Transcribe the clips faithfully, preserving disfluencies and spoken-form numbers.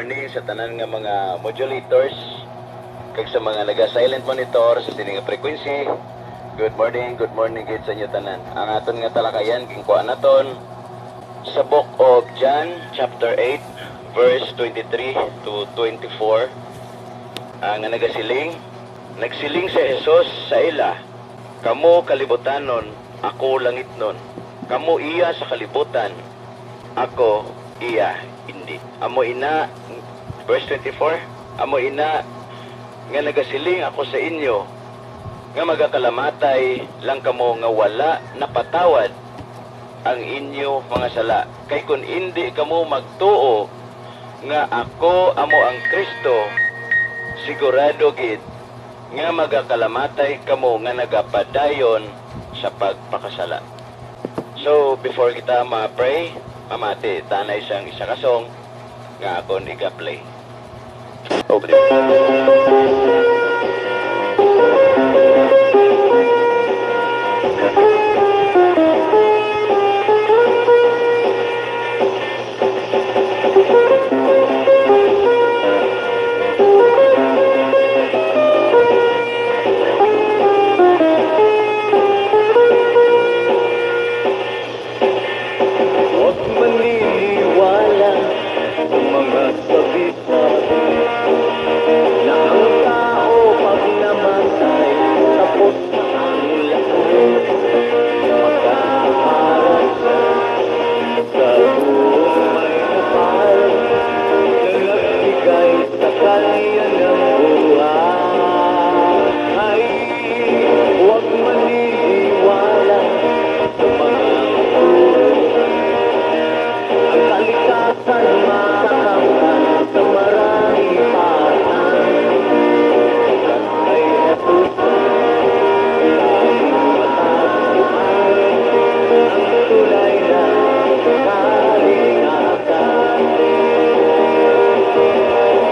Morning sa tanan nga mga modulators kag sa mga naga-silent monitor sa sini nga frequency. Good morning, good morning gid sa inyo tanan. Ang aton nga talakayan, ginkuha naton sa Book of John, chapter eight, verse twenty-three to twenty-four, ah, nga nagasiling, nagsiling si Jesus sa ila, "Kamo kalibutanon, ako langitnon. Kamo iya sa kalibutan, ako iya indi." Amo ina, verse twenty-four, "Amo ina nga nagasiling ako sa inyo, nga magakalamatay lang kamo nga wala napatawad ang inyo mga sala. Kay kon indi kamo magtuo nga ako amo ang Cristo, sigurado gid nga magakalamatay kamo nga nagapadayon sa pagpakasala." So, before kita ma-pray, mamati ta na sang isa ka song nga akon iga-play. Okay. Huwag maniniwala sa mga sabi-sabi na ang tao pag namatay, tapos na ang lahat. Makaharap sa buong may kapal na nagbigay sa kanya ng buhay. Huwag maniniwala sa mga turuan. Ang kaligtasan makakamtan sa maraming paraan. Kay Jesus ang ating matagpuan, ang tunay na kaligtasan.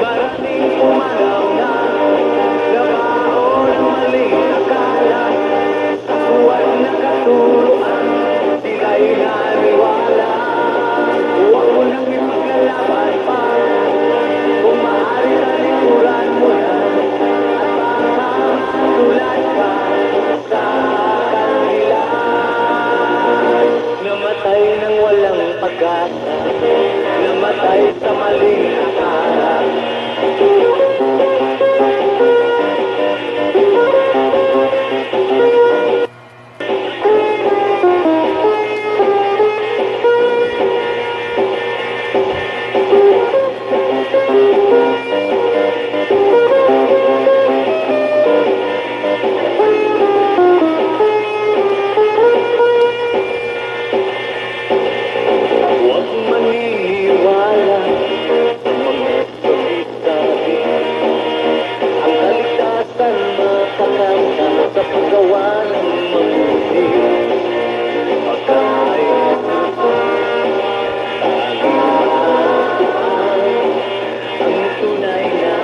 Maraming pumanaw na nabaon ang maling akala. Sa buwan na katuruan, sila'y naniwala. Huwag mo nang ipaglalaban pa. Kung maaari, talikuran mo na. At baka matulad ka sa kanila. Namatay nang walang pag-asa, namatay sa maling akala. Huwag maniniwala sa mga sabi-sabi. Ang kaligtasan makakamtan sa paggawa ng mabuti. Pagkain, ang tunay na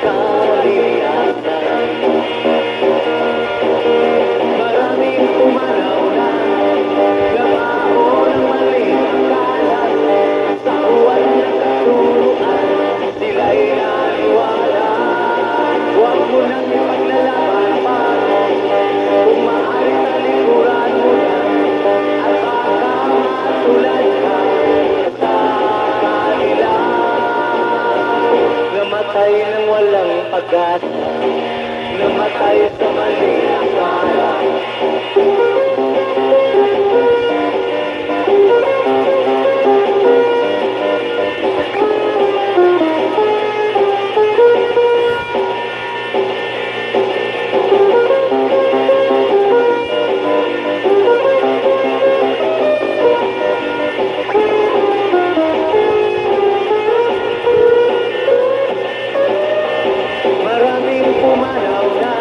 kaligtasan. Maraming pumanaw na nabaon ang maling akala. Sa buwan na katuruan, sila'y naniwala. Huwag mo nang ipaglalaban pa. Kung maaari, talikuran mo na. At baka matulad ka sa kanila. Namatay nang walang pag-asa, namatay sa maling akala. Maraming pumanaw na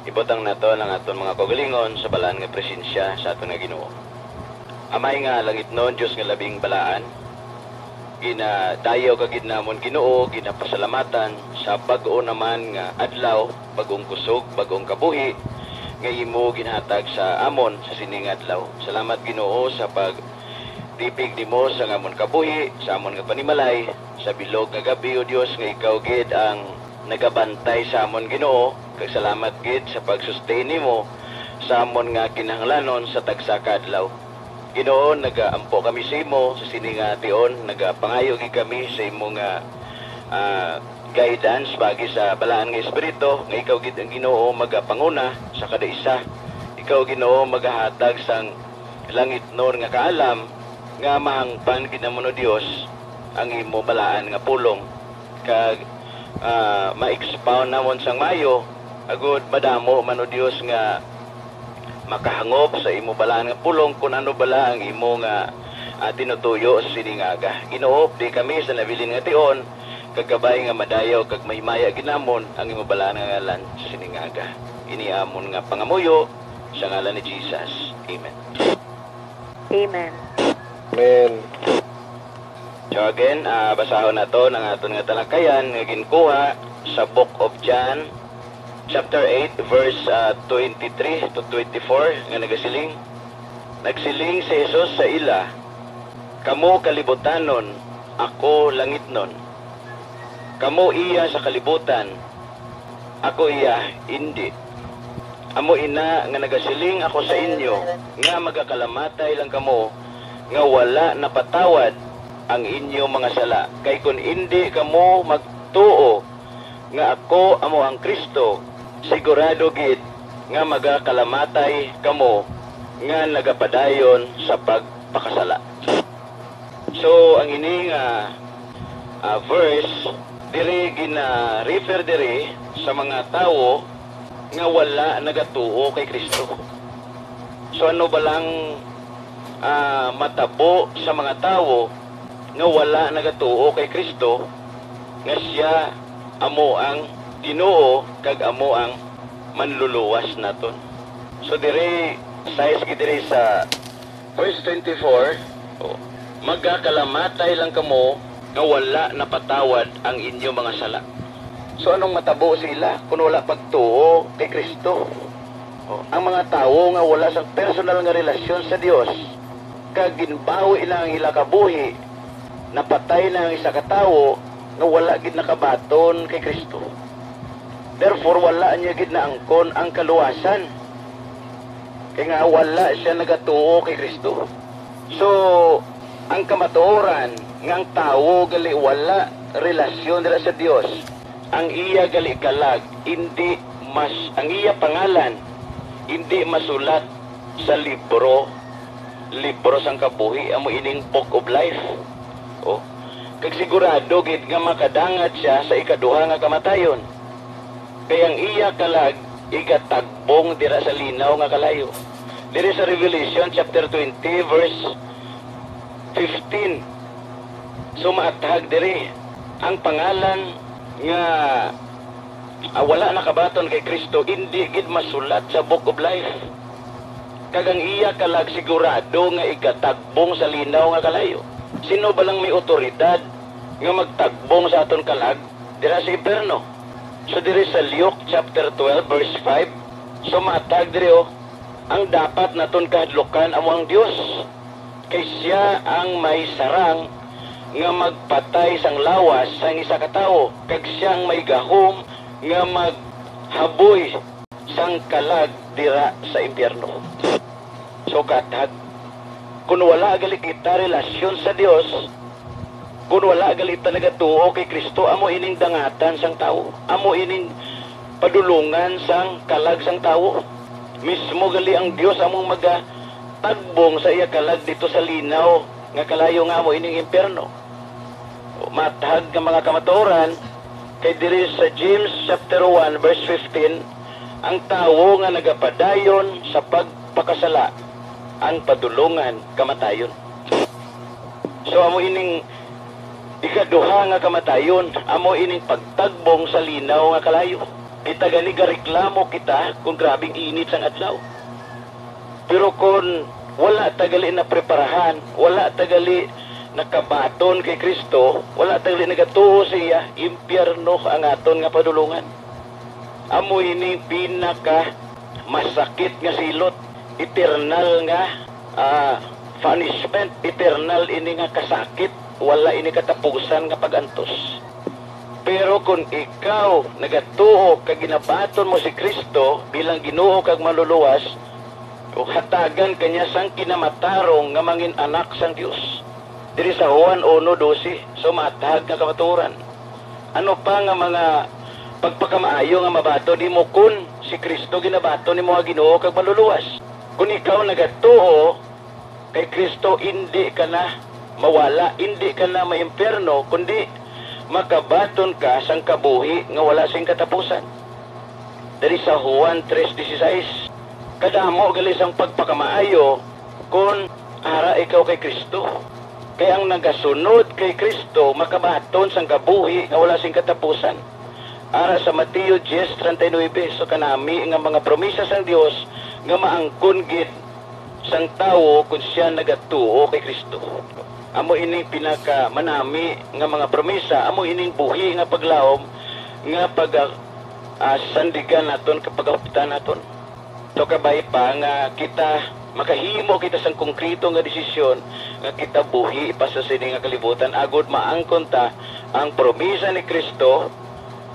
Ibutang naton ang aton mga kaugalingon sa balaan nga presensya sa aton nga Ginoo. Amay nga langitnon, Dios nga labing balaan, ginadayaw ka gid namon, Ginoo, ginapasalamatan sa bag-o naman nga adlaw, bag-ong kusog, bag-ong kabuhi nga imo ginhatag sa amon sa sini nga adlaw. Salamat, Ginoo, sa pagtipig nimo sa amon kabuhi, sa amon nga panimalay, sa bilog nga gab-i, O Dios, nga ikaw gid ang nagabantay sa amon, Ginoo, kag salamat gid sa pag-sustain nimo sa amon nga kinahanglanon sa tagsa ka adlaw. Ginoo, nagaampo kami sa imo sa sini nga tion, nagapangayo gid kami sa imo nga, ah, guidance paagi sa balaan nga espiritu, nga ikaw gid ang Ginoo magapanguna sa kada isa. Ikaw, Ginoo, magahatag sang langitnon nga kaalam nga mahangpan gid namon, O Dios, ang imo balaan nga pulong, kag, ah, ma-expound namon sang maayo, agud madamo man, O Dios, nga makahangop sa imo balaan nga pulong kun ano bala ang imo nga, ah, tinutuyo sa sini nga aga. Ginoo, updi kami sa nabilin nga tion, kag kabay nga madayaw kag mahimaya gid namon ang imo balaan nga ngalan sa sini nga aga. Ini amon nga pangamuyo sa ngalan ni Jesus. Amen. Amen. Amen. So again, ah, basahon naton ang aton nga talakayan nga ginkuha sa Book of John, chapter eight, verse, ah, twenty-three to twenty-four, nga nagasiling, nagsiling si Jesus sa ila, "Kamo kalibutanon, ako langitnon. Kamo iya sa kalibutan, ako iya indi. Amo ina nga nagasiling ako sa inyo nga magakalamatay lang kamo nga wala napatawad ang inyo mga sala. Kay kon indi kamo magtuo nga ako amo ang Cristo, sigurado gid nga magakalamatay kamo nga nagapadayon sa pagpakasala." So, ang ini nga, ah, verse, diri gina-refer diri sa mga tawo nga wala nagatuo kay Cristo. So, ano ba lang, ah, matabo sa mga tawo nga wala nagatuo kay Cristo, nga siya amo ang Ginoo kag amo ang Manluluwas naton? So, diri, size gid diri sa Verse twenty-four, oh, "Magakalamatay lang kamo nga wala napatawad ang inyo mga sala." So, anong matabo sa ila kun wala pagtuo kay Cristo? Oh, ang mga tawo nga wala sang personal nga relasyon sa Dios, kag ginbawi na ang ila kabuhi, napatay na ang isa ka tawo nga wala gid nakabaton kay Cristo. Therefore, wala niya gid naangkon ang kaluwasan. Kay nga wala siya nagatuo kay Cristo. So, ang kamatuoran nga ang tawo gali wala relasyon dira sa Dios, ang iya gali kalag indi mas, ang iya pangalan indi masulat sa libro, libro sang kabuhi, amo ining Book of Life. Oh. Kag sigurado gid nga makadangat siya sa ikaduha nga kamatayon. Kay ang iya kalag igatagbong dira sa linaw nga kalayo. Diri sa Revelation chapter twenty, verse fifteen. So, maathag diri ang pangalan nga, ah, wala nakabaton kay Cristo, indi gid masulat sa Book of Life. Kag ang iya kalag sigurado nga igatagbong sa linaw nga kalayo. Sino ba lang may otoridad nga magtagbong sa aton kalag dira sa impyerno? So, diri sa Luke chapter twelve, verse five, so maathag diri, oh, ang dapat naton kahadlukan amo ang Dios, kay siya ang may sarang nga magpatay sang lawas sang isa ka tawo, kag siya ang may gahom nga maghaboy sang kalag dira sa impyerno. So, kathag, kun wala gali kita relasyon sa Dios, kun wala gali ta nagatuo kay Cristo, amo ining dangatan sang tawo, amo ining padulongan sang kalag sang tawo. Mismo gali ang Dios among magatagbong sa iya kalag dito sa linaw nga kalayo nga amo ining impyerno. Maathag nga mga kamatuoran, kay diri sa James chapter one, verse fifteen, ang tawo nga nagapadayon sa pagpakasala ang padulongan kamatayon. So, amo ining ikaduha nga kamatayon, amo ining pagtagbong sa linaw nga kalayo. Kita gani gareklamo kita kung grabing init sang adlaw. Pero kung wala ta gali napreparahan, wala ta gali nakabaton kay Kristo, wala ta gali nagatuo sa iya, impyerno ang aton nga padulongan. Amo ini pinaka masakit nga silot, eternal nga, ah, punishment, eternal ini nga kasakit, wala ini katapusan nga pag-antos. Pero kon ikaw nagatuo kag ginabaton mo si Kristo bilang Ginoo kag Manluluwas, hatagan ka niya sang kinamatarong nga mangin-anak sang Dios. Diri sa Juan uno doce, so maathag nga kamatuoran. Ano pa nga mga pagpakamaayo nga mabaton nimo kon si Kristo ginabaton nimo nga Ginoo kag Manluluwas? Kon ikaw nagatuo kay Kristo, indi ka na mawala, indi ka na maimpyerno, kundi makabaton ka sang kabuhi nga wala sing katapusan. Diri sa Juan tres dieciséis, kadamo gali sang pagpakamaayo kon ara ikaw kay Kristo. Kay ang nagasunod kay Kristo makabaton sang kabuhi nga wala sing katapusan. Ara sa Mateo diez treinta y nueve, so kanami nga mga promesa sang Dios nga maangkon gid sang tawo kon sia nagatuo kay Kristo. Amo ining pinakamanami nga mga promesa, amo ining buhi nga paglaom nga pag, ah, sandigan naton, kapagahuptan naton. So kabay pa nga kita makahimo kita sang konkreto nga desisyon nga kita buhi pa sa sini nga kalibutan, agod maangkon ta ang promesa ni Kristo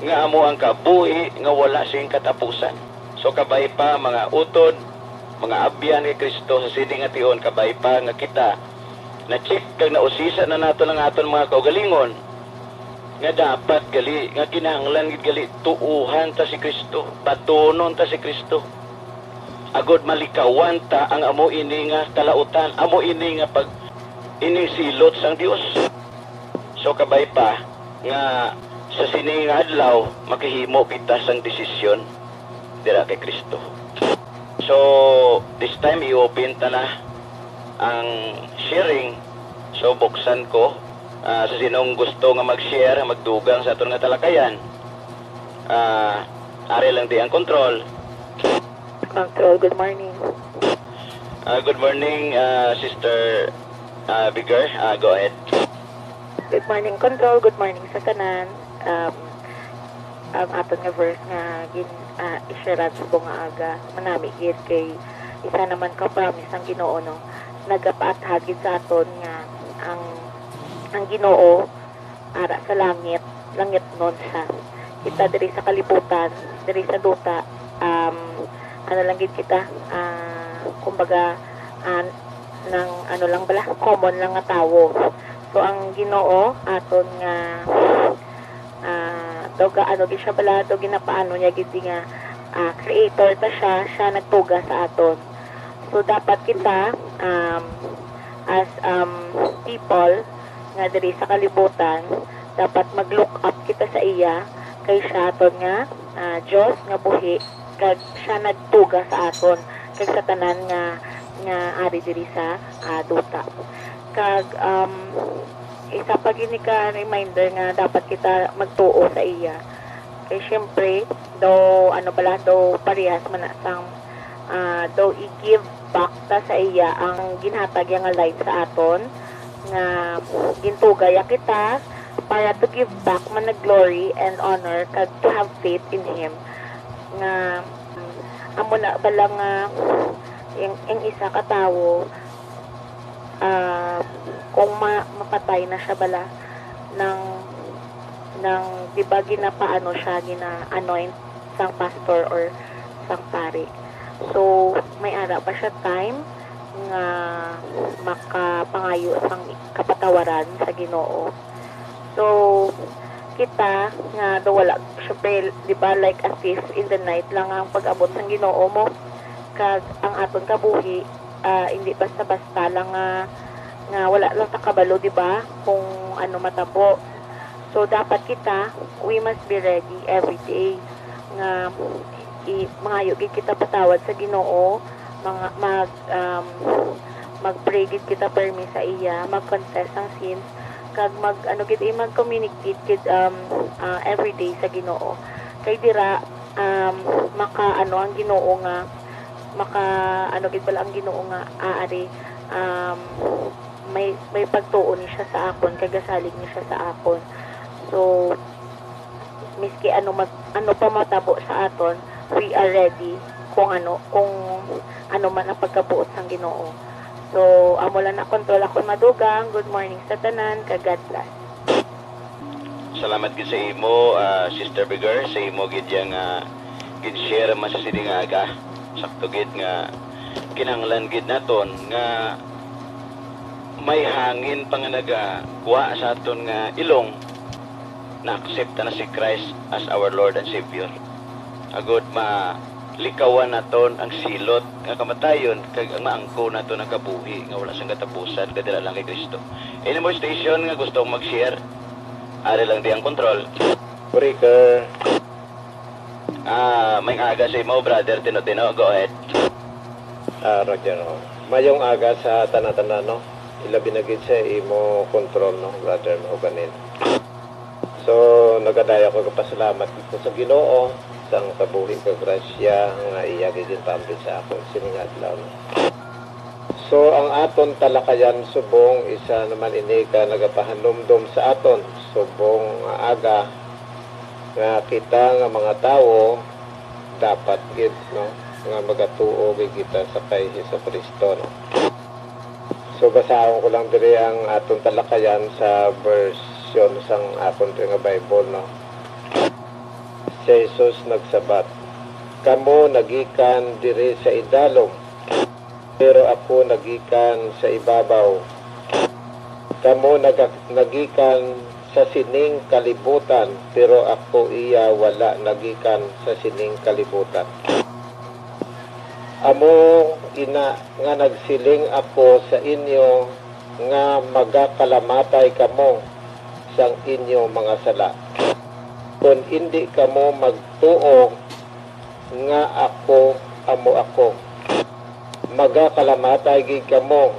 nga amo ang kabuhi nga wala sing katapusan. So kabay pa, mga utod, mga abyan kay Kristo, sa sini nga tion, kabay pa nga kita na-check kag nausisa na naton ang aton mga kaugalingon, nga dapat gali, nga kinahanglan gid gali tuohan ta si Kristo, batunon ta si Kristo, agod malikawan ta ang amo ini nga kalautan, amo ini nga pag, ining silot sang Dios. So kabay pa nga sa sini nga adlaw makahimo kita sang desisyon dira kay Kristo. So this time i-open ta na ang sharing. So buksan ko, ah, sa sinong gusto nga mag-share, magdugang sa aton nga talakayan. Ah, ari lang di ang control. Control, good morning. Ah, good morning, ah, Sister, ah, Bigger. Ah, go ahead. Good morning, Control. Good morning sa tanan. Um, ang aton nga verse nga gin, ah, i-share subong nga aga, manami gid kay isa naman ka promise ang Ginoo, no? Nagapaathag gid sa aton nga ang, ang Ginoo ara sa langit, langitnon siya. Kita diri sa kalibutan, diri sa duta, um, ano lang gid kita, ah, kumbaga, ah, nang ano lang bala, common lang nga tawo. So, ang Ginoo aton nga, ah, daw ga-, ano gid siya bala, daw ginapaano niya gid nga, ah, creator ta siya, siya nagtuga sa aton. So, dapat kita, um, as, um, people nga diri sa kalibutan, dapat mag-look up kita sa iya, kay siya aton nga, ah, Dios nga buhi, kag siya nagtuga sa aton, kag sa tanan nga, nga ari diri sa, ah, duta. Kag, um, isa pa gid ni ka reminder nga dapat kita magtuo sa iya. Kay siyempre, daw, ano bala, daw parehas man na sang, ah, daw i-give back ta sa iya ang ginhatag niya nga life sa aton, nga gintuga niya kita para to give back man na glory and honor kag to have faith in him. Nga, mm, amo na bala nga ang, ang isa ka tawo, ah, kung ma-, mapatay na siya bala, nang, nang, di ba, ginapaano siya, gina-anoint sang pastor or sang pari. So, may ara pa siya time nga makapangayo sang kapatawaran sa Ginoo. So, kita nga daw wala, syempre, di ba, like a thief in the night lang ang pag-abot sang Ginoo mo. Kag ang aton kabuhi, ah, hindi basta-basta lang nga, nga wala lang ta kabalo, di ba, kung ano matabo. So, dapat kita, we must be ready every day nga i-, mangayo gid kita patawad sa Ginoo, mga, mag, um, mag-pray gid kita permi sa iya, mag-confess ang sins, kag mag, ano gid, eh, mag-communicate gid, um, ah, every day sa Ginoo. Kay dira, um, maka, ano, ang Ginoo nga, maka, ano gid pala ang Ginoo nga, aari, um, may, may pagtuo ni siya sa akon, kag gasalig ni siya sa akon. So, miski ano mag-, ano pa matabo sa aton, we are ready kung ano, kung ano man ang pagkabuot sang Ginoo. So, amo lang na, Kontrol, akon madugang. Good morning sa tanan, kag God bless. Salamat gid sa imo, ah, Sister Begar, sa imo gid yang, ah, gin-share man sa sini nga aga. Sakto gid nga kinahanglan gid naton nga may hangin pa nga nagagwa sa aton nga ilong, naaksepta na si Christ as our Lord and Savior. Agod malikawan naton ang silot nga kamatayon kag ang maangko naton ang kabuhi nga wala sing katapusan, kadira lang kay Cristo. Any more station nga gusto mag-share? Ari lang di ang control. Breaker. Ah, may aga sa imo, brother Tino-Tino. Go ahead. Ah, Roger, oh. Mayong aga sa tanan-tanan, no? Ilabi na gid sa imo control, no, brother, no, ganin. So, nagadaya ko kapasalamat ko sa Ginoo sang kabuhi kag grasya nga iya gid ginpaambit sa akon sining adlaw, no? So, ang aton talakayan subong isa naman ini ka nagapahanumdom sa aton subong nga aga nga kita nga mga tawo dapat gid, no, nga magatuo gid kita sa kay Jesu-Cristo, no? So, basahon ko lang diri ang aton talakayan sa version sang akon diri nga Bible, no? Si Jesus nagsabat, "Kamo nagikan diri sa idalom, pero ako nagikan sa ibabaw. Kamo naga-, nagikan sa sining kalibutan, pero ako iya wala nagikan sa sining kalibutan. Amo ina nga nagsiling ako sa inyo nga magakalamatay kamo sang inyo mga sala. Kon indi kamo magtuo nga ako amo ako, magakalamatay gid kamo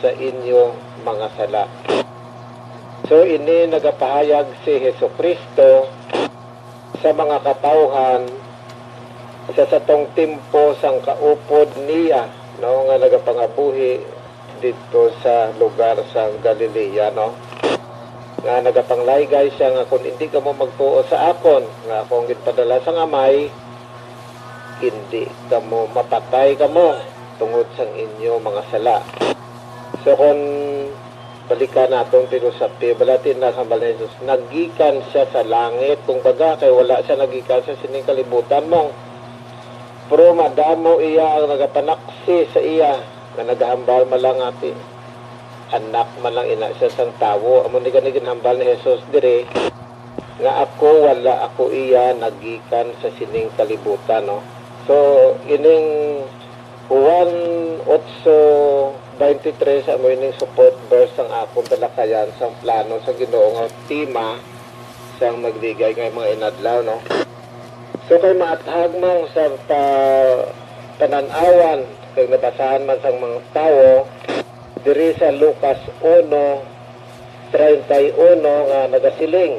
sa inyo mga sala." So, ini nagapahayag si Jesu-Cristo sa mga katawhan sa satong timpo sang kaupod niya, no, nga nagapangabuhi didto sa lugar sa Galilea, no, nga nagapanglaygay siya nga, "Kon indi kamo magtuo sa akon nga ako ang ginpadala sang Amay, indi kamo, mapatay kamo tungod sang inyo mga sala." So, kon balikan naton filosofiya, balati na sa hambal ni Jesus, nagikan siya sa langit. Kumbaga, kay wala siya nagikan sa sining kalibutan mo. Pero madamo iya ang nagapanaksi sa iya, nga nagahambal man lang ati. Anak man lang ina siya sang tawo. Amo ni gani ginhambal ni Jesus diri, nga ako, wala ako iya nagikan sa sining kalibutan, no? So, ining Juan otso veintitrés, amo ining support verse sang akon talakayan sang plano sa Ginoo nga tema sang magligay nga mga inadlaw, no? So, kay maathag mo sa pa-, panan-awan kay nabasahan man sang mga tawo diri sa Lucas uno treinta y uno nga nagasiling,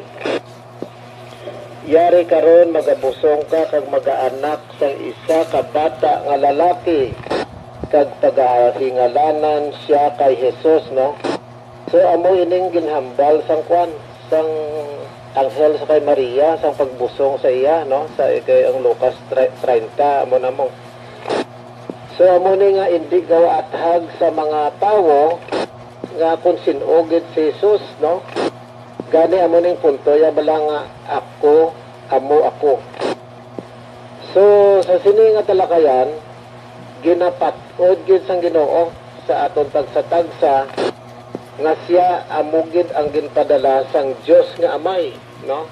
"Yari karon magabusong ka kag magaanak sang isa ka bata nga lalaki, kag pagahingalanan sia kay Jesus," no? So, amo ining ginhambal sang kwan, sang anghel sa kay Maria, sang pagbusong sa iya, no? Sa kay ang Lucas tre-, treinta, amo na mo. So, amo ni nga indi gawaathag sa mga tawo nga kung sin-o gid si Jesus, no? Gani amo ning punto, ya bala nga ako, amo ako. So, sa sini nga talakayan, ginapat-od gid sang Ginoo sa aton tagsa-tagsa nga sia amo gid ang ginpadala sang Dios nga Amay, no?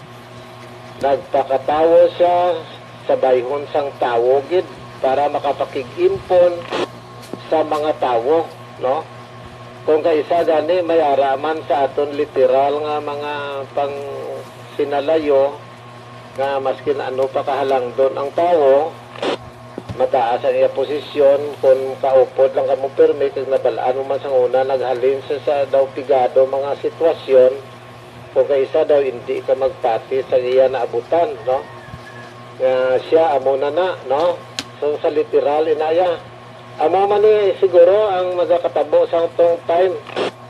Nagpakatawo sia sa bayhon sang tawo gid para makapakig-impon sa mga tawo, no? Kung kaisa gani, may ara man sa aton literal nga mga pangsinalayo nga maskin ano pa kahalangdon ang tawo, mataas ang iya posisyon, kung kaupod lang kamo pirmi, kag nabal-an mo man sang una, naghalin siya sa daw pigado mga sitwasyon, kung kaisa daw hindi ka magpati sa iya naabutan, no? nga siya amo na na, no? So, sa literal, inaya. Amo man ni siguro ang magakatabo sa atong time.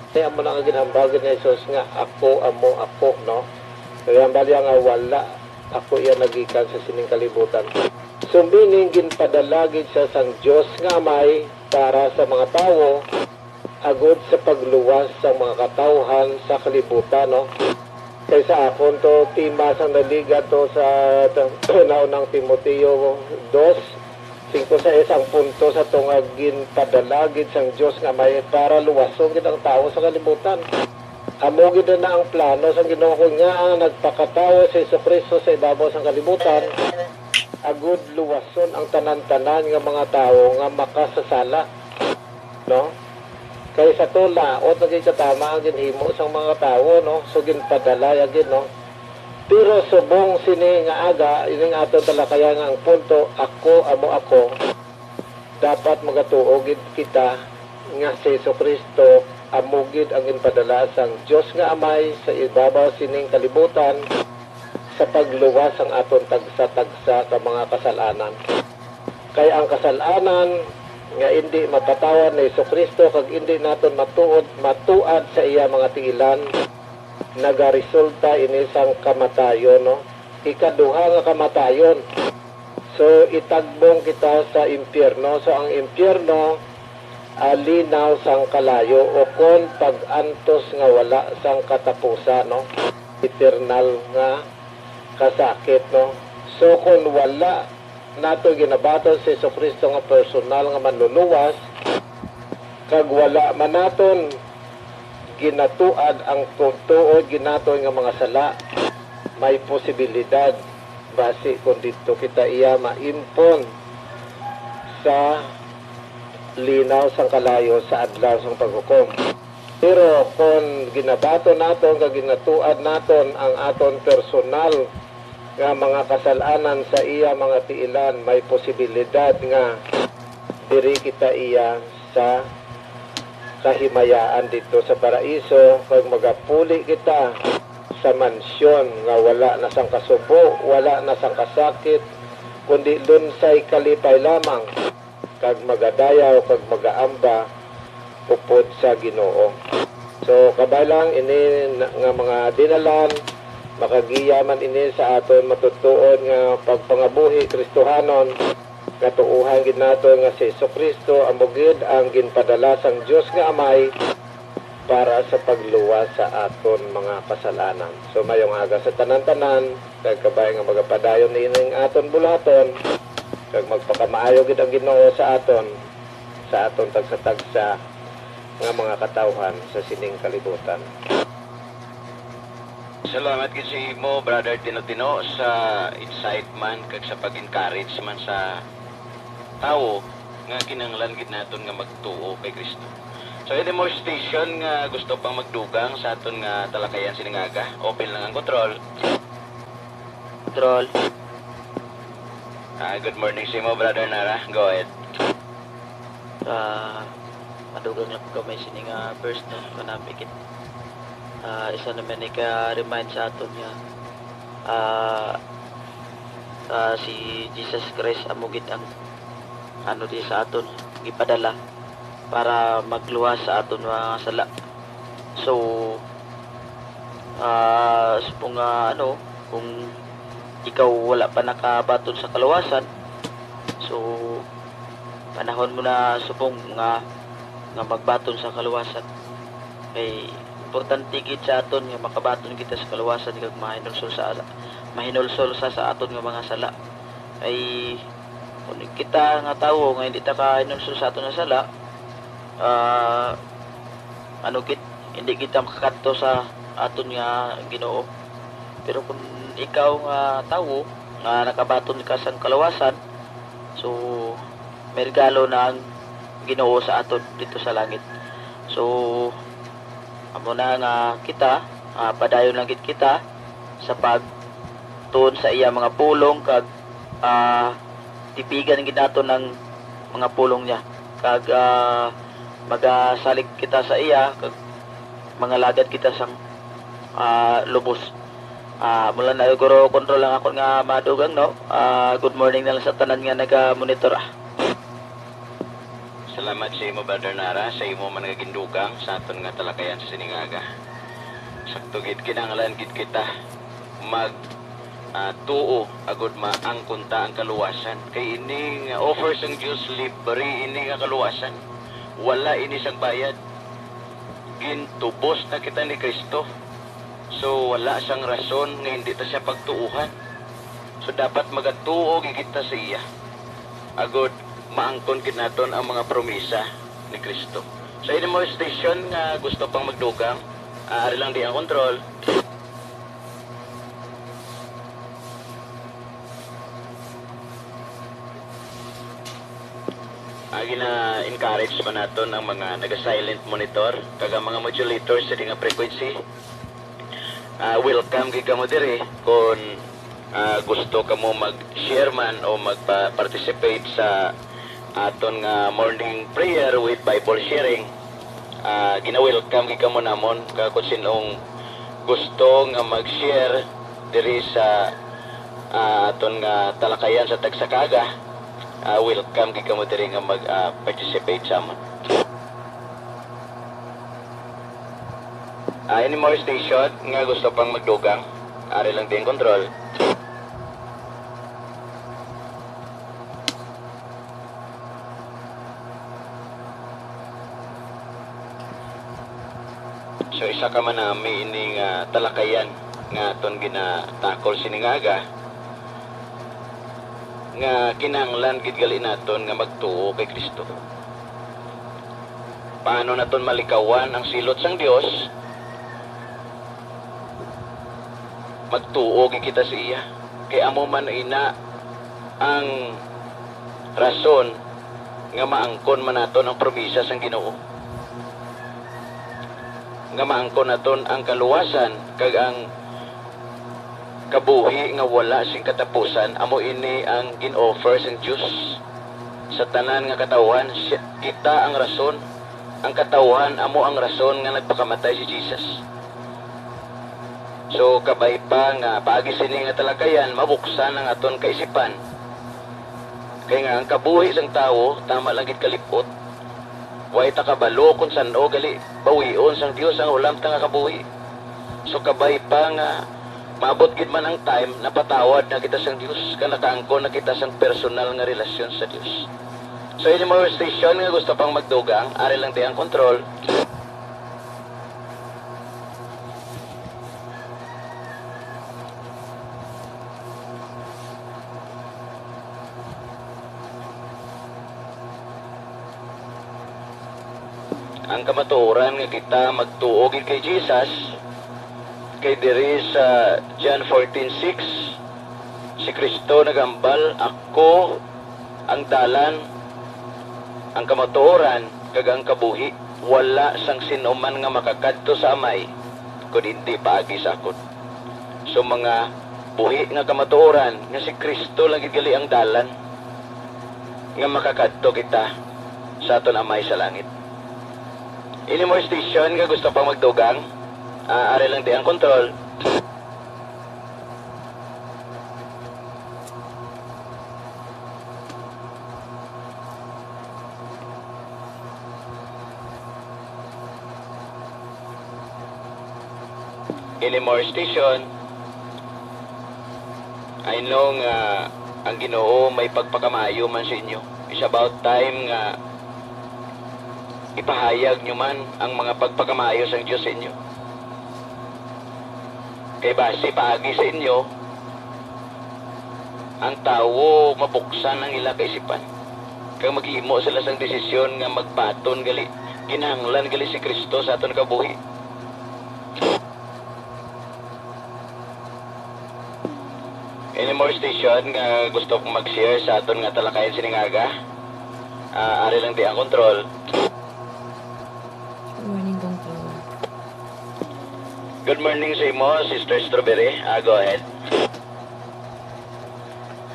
Kay amo na nga ginhambal gid ni Jesus nga, "Ako amo ako," no? Kaya bali nga wala ako iya nagikan sa sining kalibutan. So, meaning, ginpadala gid siya sang Dios nga Amay para sa mga tawo, agod sa pagluwas sang mga katawhan sa kalibutan, no? Kay sa akon to, tema sang naligat to sa naunang Timoteo dos, singko sais, ang punto sa to nga ginpadala gid sang Dios nga Amay para luwason gid ang tawo sa kalibutan. Amo gid na ang plano sang Ginoo, kon ngaa nagpakatawo si Jesu-Cristo sa ibabaw sang kalibutan, agud luwason ang tanan-tanan nga mga tawo nga makasasala, no? Kay sa to, laot na gid katama ang ginhimo sang mga tawo, no? So, ginpadala ya gid, no? Pero subong sini nga aga, ining aton talakayan nga ang punto, "Ako amo ako," dapat magatuo gid kita nga si Jesu-Cristo amo gid ang ginpadala sang Dios nga Amay sa ibabaw sining kalibutan, sa pagluwas sang aton tagsa-tagsa ka mga kasal-anan. Kay ang kasal-anan nga indi mapatawad ni Jesu-Cristo kag indi naton matuod, matuad sa iya mga tiilan, nagaresulta ini sang kamatayon, no? Ikaduha nga kamatayon. So, itagbong kita sa impyerno. So, ang impyerno, ah, linaw sang kalayo, o kon pag-antos nga wala sang katapusan, no? Eternal nga kasakit, no? So, kon wala nato ginabaton si Jesu-Cristo nga personal nga manluluwas, kag wala man naton ginatuad ang tuod gid naton nga mga sala, may posibilidad basi kon didto kita iya maimpon sa linaw sang kalayo sa adlaw sang paghukom. Pero kon ginabaton naton kag ginatuad naton ang aton personal nga mga kasal-anan sa iya mga tiilan, may posibilidad nga diri kita iya sa kahimayaan didto sa paraiso, kag magapuli kita sa mansyon nga wala na sang kasubo, wala na sang kasakit, kundi lunsay kalipay lamang, kag magadayaw kag magaamba upod sa Ginoo. So, kabay lang ini na, nga mga dinalan, makagiya man ini sa aton matutuon nga pagpangabuhi Kristohanon, nga tuohan gid naton nga si Jesu-Cristo amo gid ang ginpadala sang Dios nga Amay para sa pagluwas sa aton mga kasalanan. So, mayong aga sa tanan-tanan, kag kabay nga magapadayon nining aton buluhaton, kag magpakamaayo gid ang Ginoo sa aton, sa aton tagsa-tagsa nga mga katawhan sa sining kalibutan. Salamat gid sa imo, Brother Tino-Tino, sa insight man kag sa pag-encourage man sa tawo nga kinahanglan gid naton nga magtuo kay Cristo. So, any more station nga gusto pang magdugang sa aton nga talakayan sining aga? Open lang ang control. Control. Ah, good morning sa imo, Brother Nara. Go ahead. Ah, madugang lang ko gamay sini nga verse, no, kanami gid. Ah, isa naman ni ka-remind sa aton nga, ah, ah, si Jesus Christ amo gid ang ano di sa aton gipadala para magluwas sa aton mga sala. So, ah, subong nga, ano, kung ikaw wala pa nakabaton sa kaluwasan, so, panahon mo na subong nga, nga magbaton sa kaluwasan. Kay importante gid sa aton nga makabaton kita sa kaluwasan kag mahinulsol sa, mahinulsol sa, sa aton nga mga sala. Kay kung kita nga tawo nga hindi ta kahinulsol sa aton nga sala, ah, ano gid, hindi kita makakadto sa aton nga Ginoo. Pero kung ikaw nga tawo nga nakabaton ka sang kaluwasan, so, may regalo na ang Ginoo sa aton dito sa langit. So, amo na nga kita, ah, padayon lang gid kita sa pagtuon sa iya mga pulong kag, ah, tipigan gid naton ang mga pulong niya. Kag, ah, magasalig kita sa iya, kag mangalagad kita sang, ah, lubos. Ah, mula na siguro control lang ako nga madugang, no? Ah, good morning na lang sa tanan nga naga-monitor, ah. Salamat sa imo, Brother Nara, sa imo man nga gindugang sa aton nga talakayan sa sining aga. Sakto gid, kinahanglan gid kita mag, ah, tuo agud maangkon ta ang kaluwasan. Kay ini nga offer sang Dios, libre ini nga kaluwasan. Wala ini sang bayad. Gintubos na kita ni Cristo. So, wala sang rason nga hindi ta siya pagtuuhan. So, dapat magatuo gid kita sa iya. Agud, maangkon gid naton ang mga promisa ni Cristo. So, ini mo station nga gusto pang magdugang, ah, ari lang di ang control. Ah, gina-encourage pa naton ang mga naga-silent monitor kag ang mga modulators sa di nga frequency. Ah, welcome gid kamo diri. Kung, ah, gusto kamo mag-share man o magpa-participate sa aton nga morning prayer with Bible sharing, ah, gina-welcome gid kamo namon. Kag kung sin-ong gusto nga mag-share diri sa, ah, aton nga talakayan sa tagsa ka aga, ah, welcome gid kamo diri nga mag, ah, participate sa amon. Ah, any more station nga gusto pang magdugang? Ari lang din control. So, isa ka man nami ini nga talakayan nga aton ginatakol sini nga aga, nga kinahanglan gid gali naton nga magtuo kay Cristo. Paano naton malikawan ang silot sang Dios? Magtuo gid kita sa iya, kay amo man ina ang rason nga maangkon man naton ang promisa sang Ginoo, nga maangkon naton ang kaluwasan kag ang kabuhi nga wala sing katapusan. Amo ini ang gin-offer sang Dios sa tanan nga katawhan. Siya, kita ang rason. Ang katawhan amo ang rason nga nagpakamatay si Jesus. So, kabay pa nga paagi sini nga talakayan, mabuksan ang aton kaisipan. Kay nga ang kabuhi sang tawo tama lang gid kalipot. Way ta kabalo kung san-o gali bawion sang Dios ang hulam ta nga kabuhi. So, kabay pa nga maabot gid man ang time, napatawad na kita sang Dios, kag nakaangkon na kita sang personal nga relasyon sa Dios. So, ini mo station nga gusto pang magdugang, ari lang di ang control. Ang kamatuoran nga kita magtuo gid kay Jesus, kay diri sa John fourteen six, si Cristo nagambal, "Ako ang dalan, ang kamatuoran, kag ang kabuhi. Wala sang sin-o man nga makakadto sa Amay, kun indi paagi sa akon." So, mga buhi nga kamatuoran nga si Cristo lang gid gali ang dalan nga makakadto kita sa aton Amay sa langit. Ini mo station nga gusto pang magdugang, ah, ari lang di ang control. Ini more station. I know nga ang Ginoo may pagpakamaayo man sa inyo. It's about time nga ipahayag nyo man ang mga pagpakamaayo sang Dios sa inyo. Kay basi paagi sa inyo, ang tawo mabuksan ang ila kaisipan, kag maghimo sila sang desisyon nga magbaton gali, kinahanglan gali si Cristo sa aton kabuhi. Any more station nga gusto kong mag-share sa aton nga talakayan sining aga? Ah, ari lang di ang control. Good morning, Control. Good morning sa imo, Sister Strawberry. Ah, go ahead.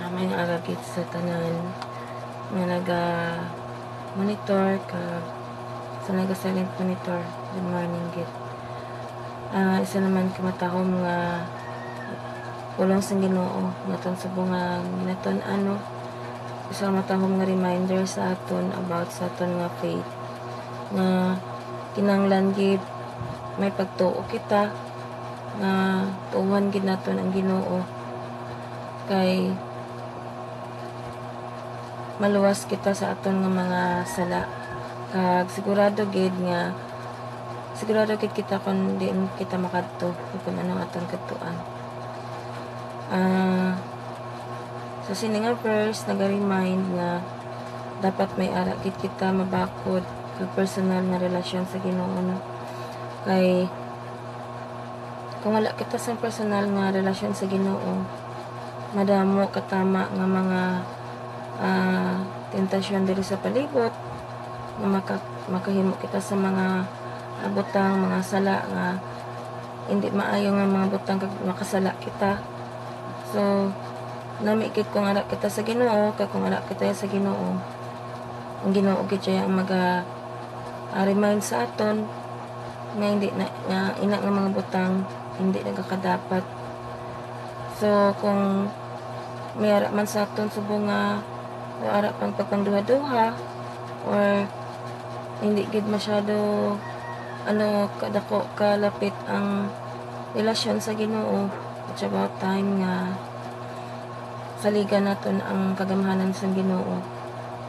Ah, maayong aga gid sa tanan nga naga-monitor kag sa naga-silent monitor. Good morning gid. Ah, isa naman ka matahom nga pulong sang Ginoo nga aton subong nga ginatun-an, no? Isa ka matahom nga reminder sa aton about sa aton nga faith, nga kinahanglan gid may pagtuo kita nga tuohan gid naton ang Ginoo, kay maluwas kita sa aton nga mga sala. Kag sigurado gid nga, sigurado gid kita kung diin kita makadto o kung ano ang aton kadtuan. Ah, sa sini nga verse, naga-remind nga dapat may ara gid kita mabakod kag personal nga relasyon sa Ginoo, no? Kay kung wala kita sang personal nga relasyon sa Ginoo, madamo katama nga mga, ah, tentasyon diri sa palibot nga maka-, makahimo kita sa mga, ah, butang, mga sala nga hindi maayo nga mga butang kag makasala kita. So, nami gid kung ara kita sa Ginoo, kay kung ara kita sa Ginoo, ang Ginoo gid siya ang maga, ah, remind sa aton nga hindi na, nga ina nga mga butang hindi nagakadapat. So, kung may ara man sa aton subong nga o ara pang pagpangduha-duha, or hindi gid masyado, ano, kadako, kalapit ang relasyon sa Ginoo, it's about time nga saligan naton ang kagamhanan sang Ginoo,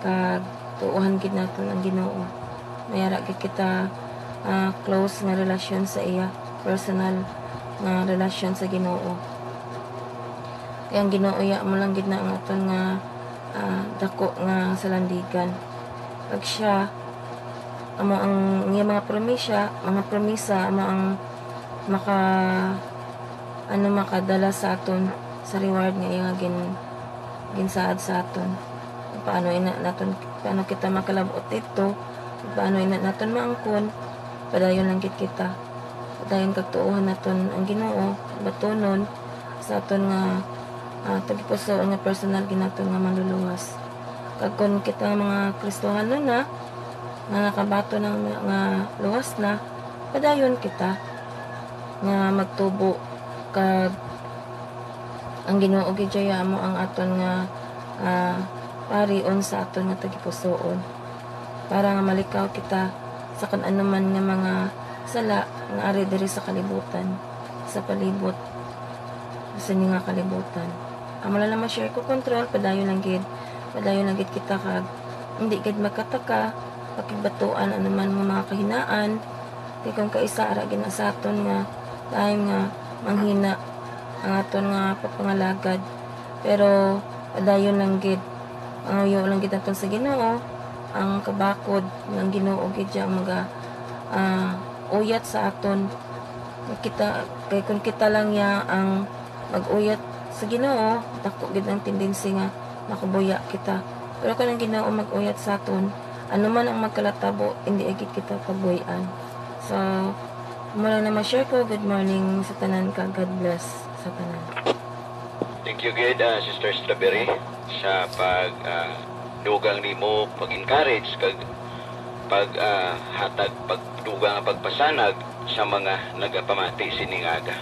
kag tuohan gid naton ang Ginoo. May ara gid kita, ah, close nga relasyon sa iya, personal nga relasyon sa Ginoo. Kay ang Ginoo iya mo lang gid na ang aton nga, ah, dako nga salandigan. Kag siya, amo ang iya mga promisya, mga promisa, amo ang maka-, ano, makadala sa aton sa reward nga iya nga gin-, ginsaad sa aton. Paano ina naton, paano kita makalab-ot dito? Paano ina naton maangkon? Padayon lang gid kita. Padayon kag tuohan naton ang Ginoo, batunon sa aton nga, ah, tagipusoon nga personal gid naton nga manluluwas. Kag kon kita nga mga Kristohanon na, nga nakabaton na nga luwas na, padayon kita nga magtubo, kag ang Ginoo gid siya amo ang aton nga, ah, parion sa aton nga tagipusoon, para nga malikaw kita sa kan-anuman nga mga sala nga ari diri sa kalibutan, sa palibot, sa sini nga kalibutan. Amo lang naman share ko control, padayon lang gid, padayon lang gid kita, kag hindi gid magkataka, pakigbatuan anuman nga mga kahinaan, kay kung kaisa ara gid na sa aton nga time nga manghina ang aton nga pagpangalagad. Pero padayon lang gid, pangayo lang gid naton sa Ginoo, ang kabakod nga ang Ginoo gid siya ang maga, ah, uyat sa aton. Kita, kay kung kita lang ya ang mag-uyat sa Ginoo, dako gid ang tendency nga makabuya kita. Pero kung ang Ginoo mag-uyat sa aton, ano man ang magkalatabo, hindi gid kita pabuy-an. So, mura na ma-share ko. Good morning sa tanan, ka God bless sa tanan. Thank you gid, ah, Sister Strawberry, sa pag, ah, dugang nimo, pag-encourage, kag pag, ah, hatag, pagdugang, pagpasanag sa mga nagapamati sini nga aga.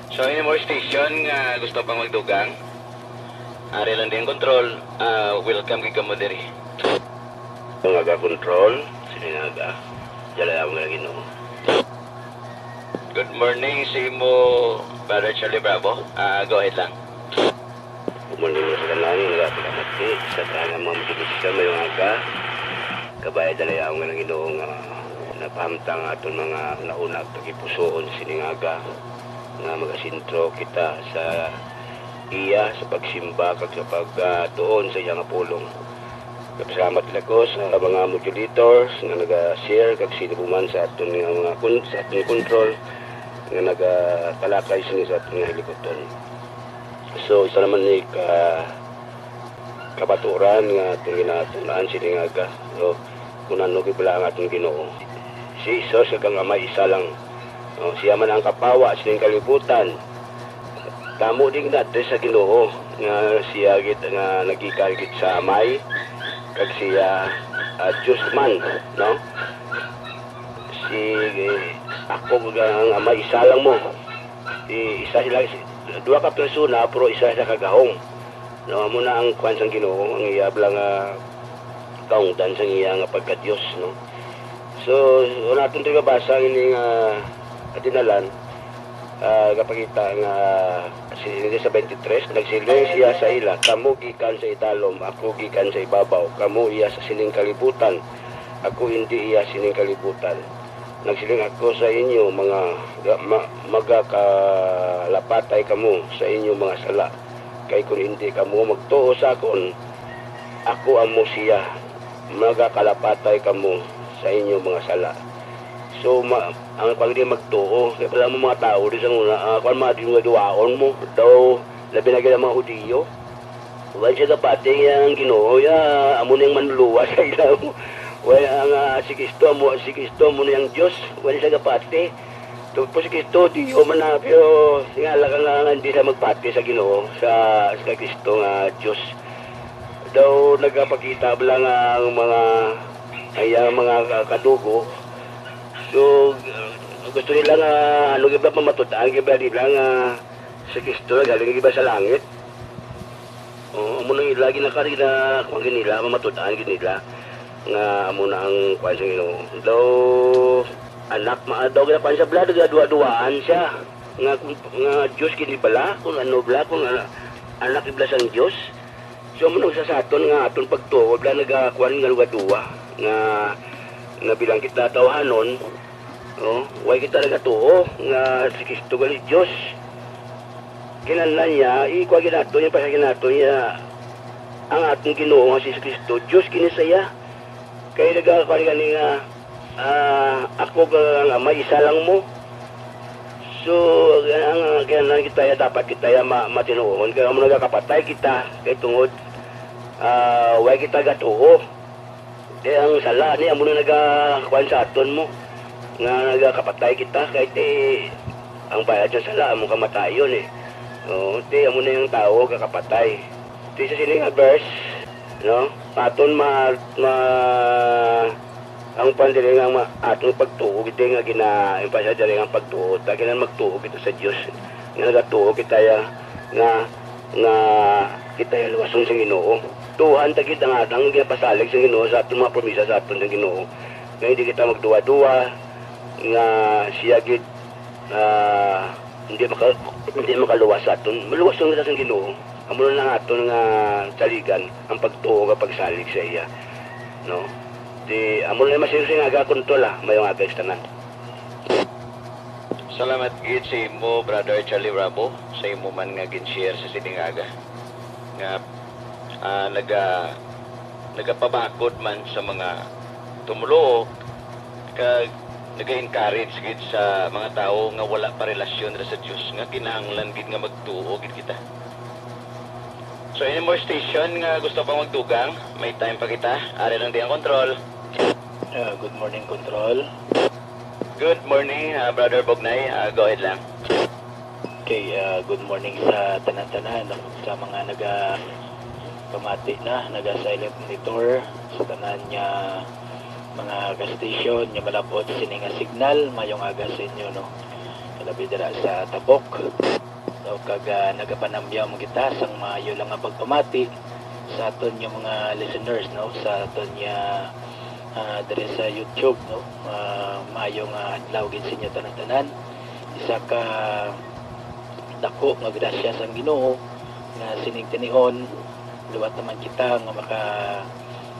So, any more station nga gusto pang magdugang? Ari lang din control, ah, welcome gid kamo diri. Mga ga-control, sini nga aga, dala lang nga Ginoo. Good morning sa imo, Brother Charlie Bravo. Ah, go ahead lang. Good morning sa tanan, mga kapamati, sa tanan mga motorista, may mga aga. Kabay, dala lang nga Ginoo nga napahamtang aton mga nauna tagipusoon sini nga aga, nga magasentro kita sa iya sa pagsimba kag sa pagtuon sa iya nga pulong. Nagpasalamat gid ako sa mga modulators nga naga-share kag sila man sa aton nga mga kun-, sa aton control nga nagatalakay sini sa aton nga hilikuton. So, isa naman ni ka, kabaturan nga aton ginatun-an sini nga aga. So, kung ano gid bala ang aton Ginoo. Si Jesus kag ang Amay isa lang. No, siya man ang kapawa sining kalibutan. Tamo din nato sa Ginoo nga siya gid nga nagikan gid sa Amay, kag siya, ah, Dios man, no? Si, ako kag ang Amay isa lang mo. I-, isa sila, Duha ka persona, pero isa siya ka gahom. No, amo na ang kwan sang Ginoo, ang iya bala nga kaungdan sang iya nga pagka-Dios, no? So, kung naton diri mabasa ini nga katinalan, ah, gapakita nga si, ini sa twenty-three, nagsiling siya sa ila, "Kamo gikan sa idalom, ako gikan sa ibabaw. Kamo iya sa sining kalibutan, ako indi iya sining kalibutan. Nagsiling ako sa inyo, mga ga-, ma-, magakalapatay kamo sa inyo mga sala. Kay kon indi kamo magtuo sa akon, ako amo siya, magakalapatay kamo sa inyo mga sala." So, ma-, ang pag di magtuo, kay pala mo mga tao di sa una, ah, kwan, mga duwaon mo, daw, labi na gid ang mga Hudiyo. Wan siya gapati ang Ginoo, ya, amo na yung manluluwas sa ila. Wala nga si Kristo, amo, si Kristo, amo na yung Diyos. Wan siya gapati. Tapos si Kristo, Diyo man na, pero tingala ka nga, nga hindi siya magpati sa Ginoo, sa, sa kay Kristo nga Diyos. Daw nagapakita bala nga ang mga, ay, ang mga ka-, kadugo. So, gusto nila nga, ano, giba pamatud-an, giba nila nga si Kristo nagaling giba sa langit. O, amo nang ila ginakari na, kung gid nila, mamatud-an gid nila nga amo na ang kuwan sa Ginoo. Daw, anak, ma-, daw ginakuwan sa blood, gaduwa-duwaan siya. Nga, nga Diyos gid ni bala, kung ano bala, kung ana-, anak bala sang Diyos. So, amo nang sa, sa aton nga aton pagtuo, bala nagakuwan nga duwa-duwa, nga, nga bilang kita tawhanon, no? Way kita nagatuo nga si Kristo gali Diyos. Kinahanglan niya, ikuha gid nato niya, pasagin nato niya ang aton Ginoo nga si Kristo, Diyos kini sa iya. Kay nagakuan gani nga, ah, ako kag ang Ama, isa lang mo. So, ang, ang kinahanglan kita, ya, dapat kita, ya, ma-, matinuohon. Kay amo nagakapatay kita, kay tungod, ah, way kita gatuo. Di ang sala ni amo na nagakuan sa aton mo, nga nagakapatay kita, kay ti ang bayad sa sala amo kamatayon, eh. Oo, ti amo na yung tawo gakapatay. Ti sa sini nga verse, no? Aton ma-, ma-, ang pan diri nga ma-, aton pagtuo gid nga gina-, yung pa siya diri nga pagtuo, ta ginan magtuo kita sa Dios. Nga nagatuo kita ya, nga, nga kita ya luwason sa Ginoo. Tuhan ta gid ang atang ginapasalig sa Ginoo sa aton mga promisa sa aton sa Ginoo. Nga hindi kita magduwa-duwa, nga siya gid, ah, hindi maka-, hindi makaluwas sa aton. Maluwason kita sa Ginoo. Amo na lang aton nga saligan, ang pagtuo nga pagsalig sa iya. No? Di, amo na lang masiling nga aga, Kontrol, ah. Mayong aga sa tanan. Salamat gid sa imo, Brother Charlie Bravo, sa imo man nga gin-share sa sining aga. Nga, ah, naga-, nagapabakod man sa mga tumoluo, kag naga-encourage gid sa mga tawo nga wala pa relasyon ra sa Dios, nga kinahanglan gid nga magtuo gid kita. So, any more station nga gusto pa magdugang? May time pa kita. Ari lang di ang Kontrol. Ah, good morning, Kontrol. Good morning, ah, Brother Bognay. Ah, go ahead lang. Okay, ah, good morning sa tanan-tanan, no? Sa mga naga-, pamati na, naga-silent monitor, sa tanan nga mga ka-station nga malabot sini nga signal, mayong aga sa inyo, no? Labi dira sa Tabok. So, kag, ah, nagapanamyam kita sang maayo lang nga pagpamati sa aton nga mga listeners, no, sa aton nga, ah, diri sa YouTube, no. Ah, maayo nga adlaw gid sa inyo tanan-tanan. Isa ka dako nga grasya sang Ginoo nga sining tinihon, liwat naman kita nga maka,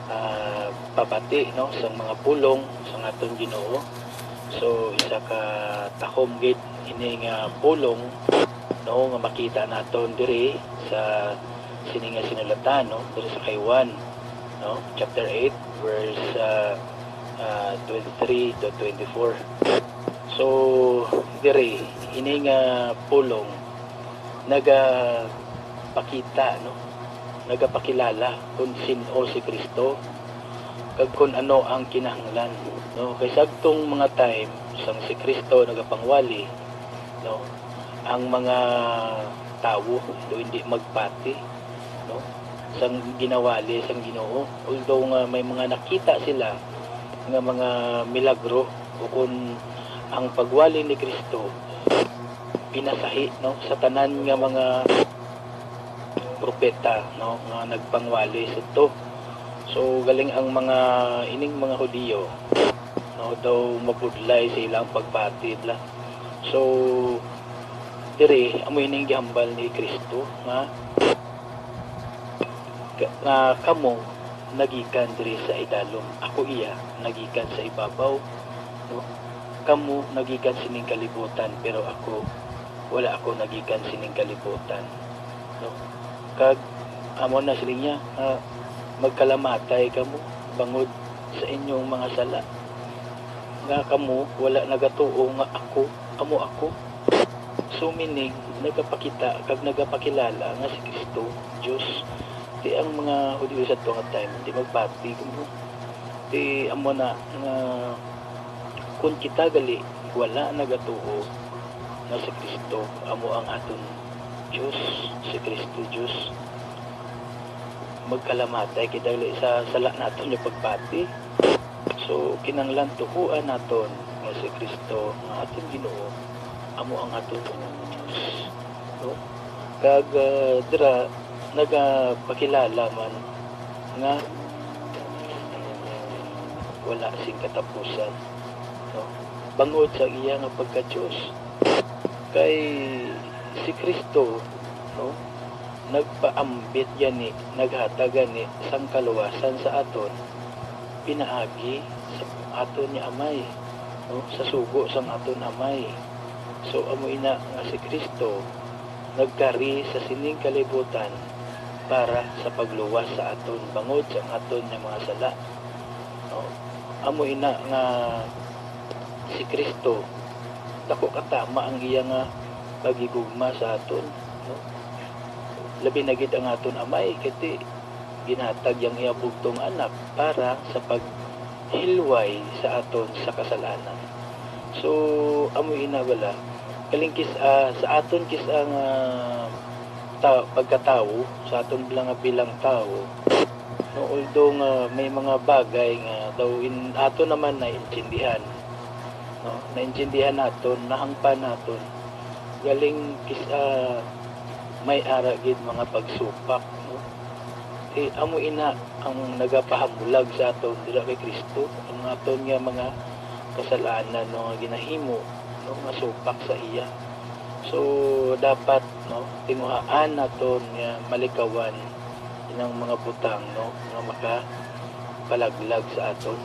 ah, pabati, no, sang mga pulong sang aton Ginoo. So, isa ka tahom gid ini nga pulong, no, nga makita naton diri sa sini nga sinulatan, no, diri sa kay Juan, no, chapter eight, verse, ah, ah, twenty-three to twenty-four. So, diri, ini nga pulong nagapakita, no, nagapakilala kung sin-o si Kristo kag kung ano ang kinahanglan, no? Kay sa agtong mga time, sang si Kristo nagapangwali, no, ang mga tawo do hindi magpati, no, sang ginawali sang Ginoo. Although nga may mga nakita sila nga mga milagro, o kun ang pagwali ni Kristo pinasahi, no, sa tanan nga mga propeta, no, nga nagpangwali sadto. So, galing ang mga, ining mga Hudiyo, no, daw mabudlay sa ilang pagpati, bla. So, diri, amo ining gihambal ni Kristo nga, nga kamo nagikan diri sa idalom, ako iya nagikan sa ibabaw, no? Kamo nagikan sining kalibutan, pero ako, wala ako nagikan sining kalibutan, no? Kag amo na siling niya, ah, magkalamatay kamo bangod sa inyong mga sala, nga kamo wala nagatuo nga ako, amo ako. So, meaning, nagapakita kag nagapakilala nga si Kristo, Dios. Di ang mga Hudiyo sa tuwa nga time, di magpati kuno. Di amo na nga kung kita gali wala nagatuo nga si Kristo amo ang aton Dios, si Kristo Dios, magkalamatay kita gali sa sala naton nga pagpati. So, kinahanglan tuohan naton nga si Kristo nga aton Ginoo amo ang aton Dios, no? Kag, ah, dira nagapakilala man nga wala sing katapusan, no? Bangod sa iya nga pagka-Dios. Kay si Kristo, no, nagpaambit gani, naghatag gani sang kaluwasan sa aton pinaagi sa aton nga Amay, no, sa sugo sang aton Amay. So, amo ina nga si Kristo nagkari sa sining kalibutan para sa pagluwas sa aton bangod sa aton nga mga sala. No? Amo ina nga si Kristo, daku katama ang iya nga paghigugma sa aton, no? Labi na gid ang aton Amay, kay ti ginhatag yang iya bugtong Anak para sa paghilway sa aton sa kasalanan. So, amo ina bala, kaling kis-, ah, sa aton kis-, ah, nga ta-, pagkatawo, sa aton bala nga bilang tawo, no, although nga may mga bagay nga daw in-, ato naman naintindihan, no, naintindihan naton, nahangpan naton, galing kis-, ah, may ara gid mga pagsupak, no? Ti amo ina ang nagapahamulag sa aton dira kay Kristo, ang aton nga mga kasalanan, no, nga ginahimo, no, nga supak sa iya. So, dapat, no, tinguhaan naton nga malikawan inang mga butang, no, nga makapalaglag sa aton.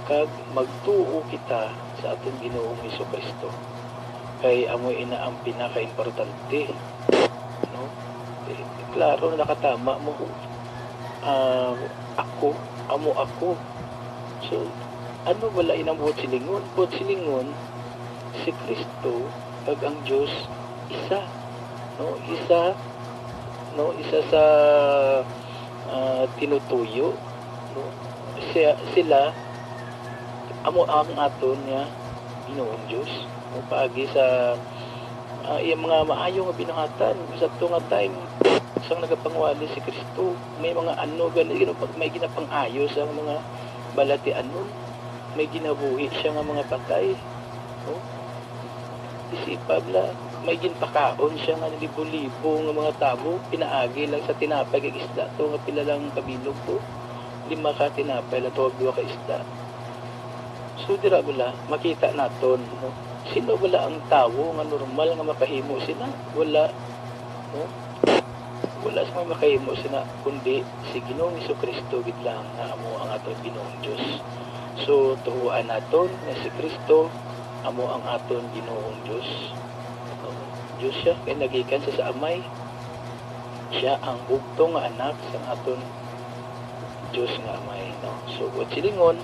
Kag magtuo kita sa aton Ginoong Jesu-Cristo. Kay amo ina ang pinakaimportante, no? Eh, klaro na nakatama mo. Ah, ako, amo ako. So, ano bala inang buot silingon? Buot silingon, si Kristo kag ang Dios isa, no? Isa, no? Isa sa, ah, tinutuyo, no? Siya, sila amo ang aton nga Ginoong Dios, no? Paagi sa, ah, iyang mga maayo nga binuhatan. Sa to nga time, sang nagapangwali si Kristo, may mga ano gani, gina-, may ginapang-ayo sang mga balatianon, may ginabuhi siya nga mga patay, no? Isipa bala, may ginpakaon siya nga libo-libo nga mga tawo, pinaagi lang sa tinapay kag isda to, nga pila lang kabilog to. Lima ka tinapay lang to, duha ka isda. So, dira bala, makita naton, no? Sino bala ang tawo nga normal nga makahimo sina? Wala, no? Wala sa may makahimo sina, kundi si Ginoong Jesu-Cristo gid lang nga amo ang aton Ginoong Dios. So, tuohan naton nga si Kristo amo ang aton Ginoong Dios. Dios siya, kay nagikan siya sa Amay. Siya ang bugtong nga anak sang aton Dios nga Amay, no? So, buot silingon,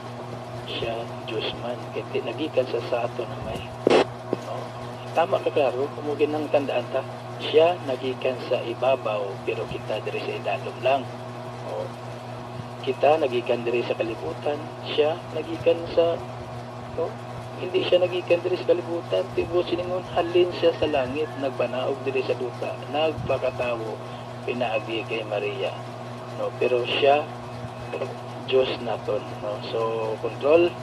siya Dios man, kay ti-, nagikan siya sa aton Amay. No? Tama ka klaro, kamo ginang tandaan ta, siya nagikan sa ibabaw, pero kita diri sa idalom lang. O, kita nagikan diri sa kalibutan, siya nagikan sa, no? Hindi siya nagikan diri sa kalibutan, ti buot silingon, halin siya sa langit, nagpanaog diri sa duta, nagpakatawo, pinaagi kay Maria. No? Pero siya, Dios naton, no? So, control.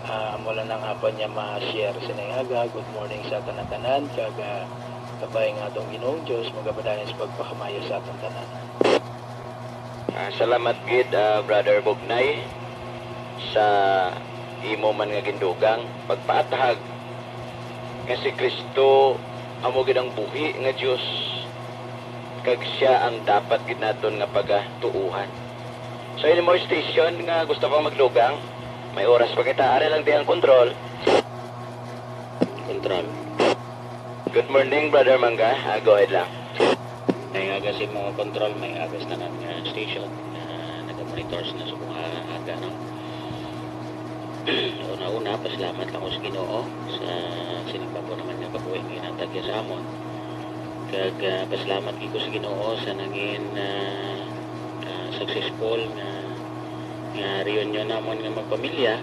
Ah, amo lang ang akon nga ma-share sa ning aga. Good morning sa tanan-tanan, kag, ah, kabay nga atong Ginoong Dios magapadayon sa pagpakamaayo sa atong tanan. Ah, salamat gid, ah, Brother Bugnay, sa imo man nga gindugang pagpaathag nga si Kristo amo gid ang buhi nga Dios, kag siya ang dapat gid naton nga pagatuohan. So, any more station nga gusto pang magdugang? May oras pa kita. Ari lang di ang control. Control. Good morning, Brother Mangga. Ah, go ahead lang. May aga si mga control, may aga sa tanan nga station nga naga-monitor sa subong nga aga, no? Una-una, pasalamat lang ko sa Ginoo sa sining bag-o naman nga kabuhi nga ginhatag niya sa amon. Kag, ah, pasalamat gid ko sa Ginoo sa nangin, ah, ah, successful nga, nga reunion namon nga magpamilya.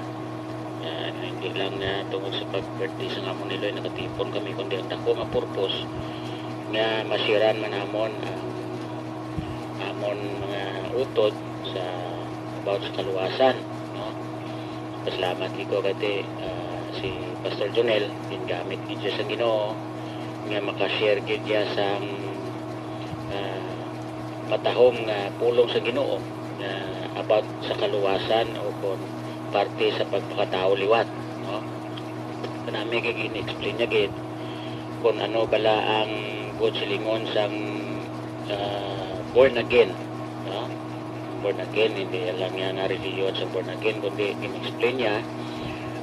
Ah, hindi lang, ah, tungod sa pag-birthday sa amon ni Loy nakatipon kami, kundi ang dako nga purpose nga masiran man namon ang amon mga utod sa, about sa kaluwasan, no? Pasalamat gid ko kay, ah, si Pastor Jonel, gingamit gid siya sa Ginoo nga maka-share gid niya sang, ah, matahom nga pulong sa Ginoo nga about sa kaluwasan o kon parte sa pagpakatawo liwat, no? Kanami kay gin-explain niya gid kon ano bala ang buot silingon sang, ah, born again, no? Born again, hindi lang niya na-religion sa born again, kundi gin-explain niya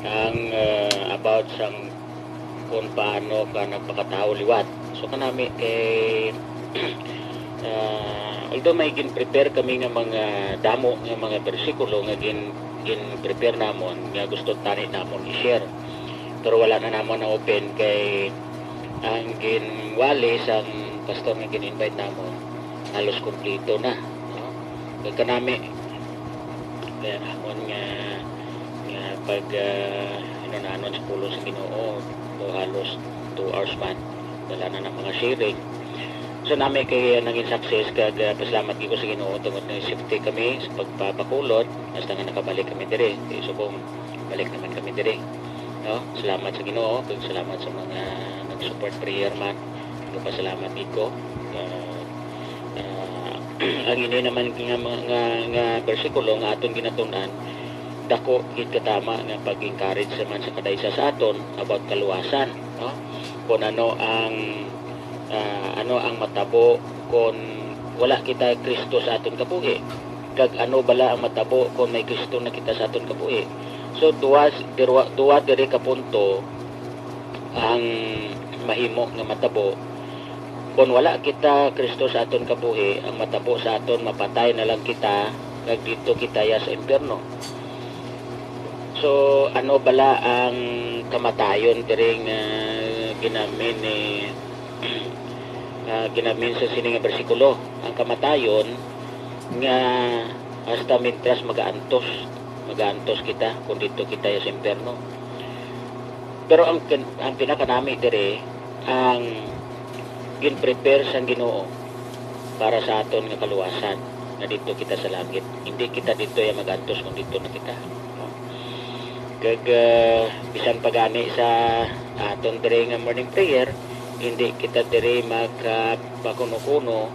ang, ah, about sang kung paano ka nagpakatawo liwat. So, kanami kay, ah, although may gin-prepare kami nga mga damo nga mga bersikulo nga gin-, gin-prepare namon nga gusto tani namon i-share, pero wala na namon na-open kay ang ginwali sang pastor nga gin-invite namon halos kompleto na, no? Kay kanami, kaya namon nga, nga pag, ah, ano na, ano, sa pulong sa Ginoo, o halos two hours man, wala na ng mga sharing. So, nami kay nangin success, kag, ah, pasalamat gid ko sa Ginoo tungod nga safety kami sa pagpabakulod, hasta nga nakabalik kami diri. Kay subong balik naman kami diri, no? Salamat sa Ginoo, kag salamat sa mga nag-support prayer man. Nagpasalamat gid ko. Ah, ah, ang ini naman nga, nga, nga bersikulo nga aton ginatun-an, dako gid katama nga pag-encourage naman sa kada isa sa aton about kaluwasan, no? Kung ano ang, ah, ano ang matabo kung wala kita Kristo sa aton kabuhi, kag ano bala ang matabo kung may Kristo na kita sa aton kabuhi. So, duwa, duwa, duwa diri ka punto ang mahimo nga matabo. Kung wala kita Kristo sa aton kabuhi, ang matabo sa aton, mapatay na lang kita, kag didto kita ya sa impyerno. So, ano bala ang kamatayon diri nga ginamin ni, ah, ginamin sa sini nga bersikulo? Ang kamatayon nga hasta mintras magaantos, magaantos kita kung didto kita ya sa impyerno. Pero ang kin-, ang pinakanami diri, ang gin-prepare sang Ginoo para sa aton nga kaluwasan, nga didto kita sa langit. Hindi kita didto ya mag-antos kung didto na kita, no? Kag, ah, bisan pa gani sa aton diri nga morning prayer, hindi kita diri makapakuno-kuno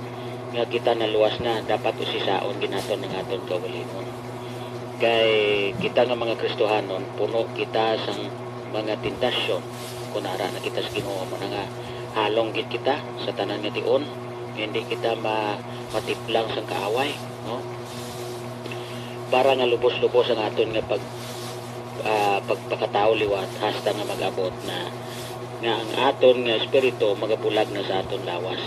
nga kita naluwas na. Dapat usisaon gid naton ang aton kaugalingon. Kay kita nga mga Kristohanon, puno kita sang mga tentasyon. Kung ara na kita sa Ginoo, mo na nga halong gid kita sa tanan nga tion, hindi kita ma-, matiplang sang kaaway, no? Para nga lubos-lubos ang aton nga pag-, ah, pagpakatawo liwat, hasta nga mag-abot na nga ang aton nga espiritu magabulag na sa aton lawas.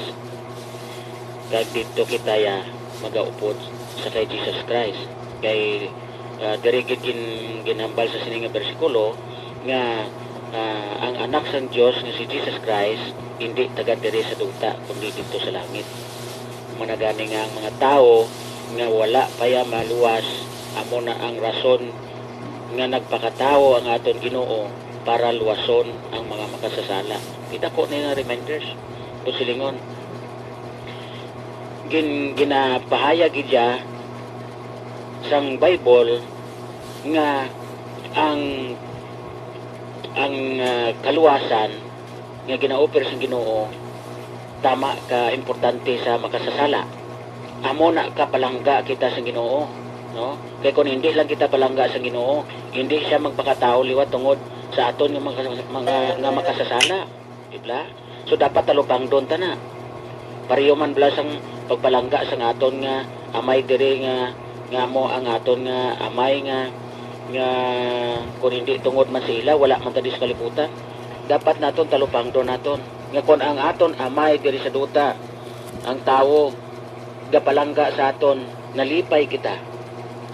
Kag didto kita ya magaupod sa kay Jesus Christ. Kay, ah, diri gid gin-, ginhambal sa sini nga bersikulo nga, ah, ang Anak sang Dios nga si Jesus Christ hindi taga diri sa duta, kundi didto sa langit. Mao na gani nga ang mga tawo nga wala pa ya maluwas, amo na ang rason nga nagpakatawo ang aton Ginoo para luwason ang mga makasasala. Kita ko ni nga reminders, kung silingon. Gin-, ginapahayag gid siya sang Bible nga ang ang, ah, kaluwasan nga gina-offer sang Ginoo tama ka importante sa makasasala. Amo na ka palangga kita sang Ginoo, no? Kay kung hindi lang kita palangga sang Ginoo, hindi siya magpakatawo liwat tungod sa aton nga mga, mga, nga makasasala, di ba? So, dapat talupangdon ta na. Pareho man bala sang pagpalangga sang aton nga amay diri nga, nga amo ang aton nga amay nga, nga kung hindi tungod man sa ila, wala man ta diri sa kalibutan. Dapat naton talupangdon naton nga kon ang aton amay diri sa duta, ang tawo gapalangga sa aton, nalipay kita.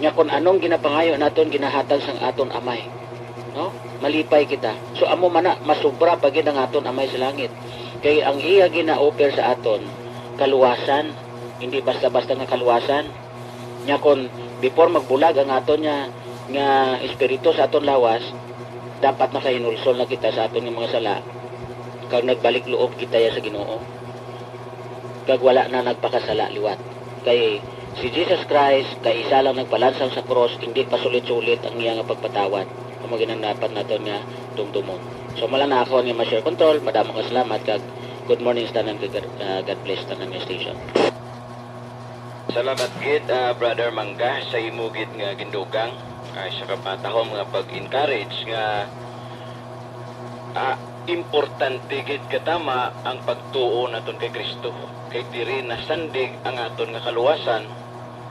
Nga kon anong ginapangayo naton ginahatag sang aton amay, no? Malipay kita. So, amo man na, masubra pa gid ang aton amay sa langit. Kay ang iya gina-offer sa aton, kaluwasan, hindi basta-basta nga kaluwasan. Nya kon before magbulag ang aton nga, nga espiritu sa aton lawas, dapat nakahinulsol na kita sa aton nga mga sala, kag nagbalik loob kita ya sa Ginoo, kag wala na nagpakasala liwat. Kay si Jesus Christ, kaisa lang nagpalansang sa krus, hindi pa sulit-sulit ang iya nga pagpatawad. Amo gid ang dapat naton nga dumdumon. So, mala na ako nga ma-share, Control. Madamo nga salamat, kag good morning sa tanan, kag God, ah, God bless tanan nga station. Salamat gid, ah, Brother Mangga, sa imo gid nga gindugang. Ah, isa ka matahom nga pag-encourage nga, ah, importante gid katama ang pagtuo naton kay Kristo. Kay diri nasandig ang aton nga kaluwasan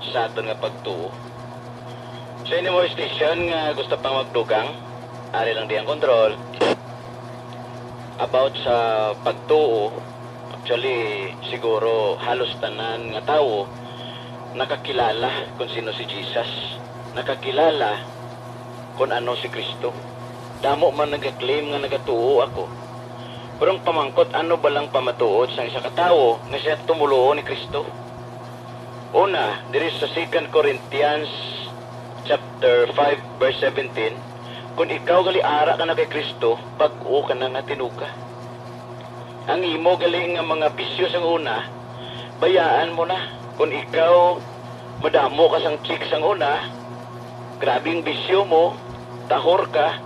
sa aton nga pagtuo. Sa inyo mo station nga gusto pang magdugang, ari lang di ang Control. About sa pagtuo, actually, siguro halos tanan nga tawo nakakilala kung sino si Jesus. Nakakilala kung ano si Kristo. Damo man nag-claim nga nagatuo ako. Pero ang pamangkot, ano ba lang pamatuod sang isa ka tawo nga siya tumoluo ni Kristo? Una, diri sa Second Corinthians chapter five, verse seventeen, "Kon ikaw gali ara ka na kay Kristo, bag-o ka na nga tinuga." Ang imo gali nga mga bisyo sang una, bayaan mo na. Kon ikaw madamo ka sang chicks sang una, grabing bisyo mo, tahor ka,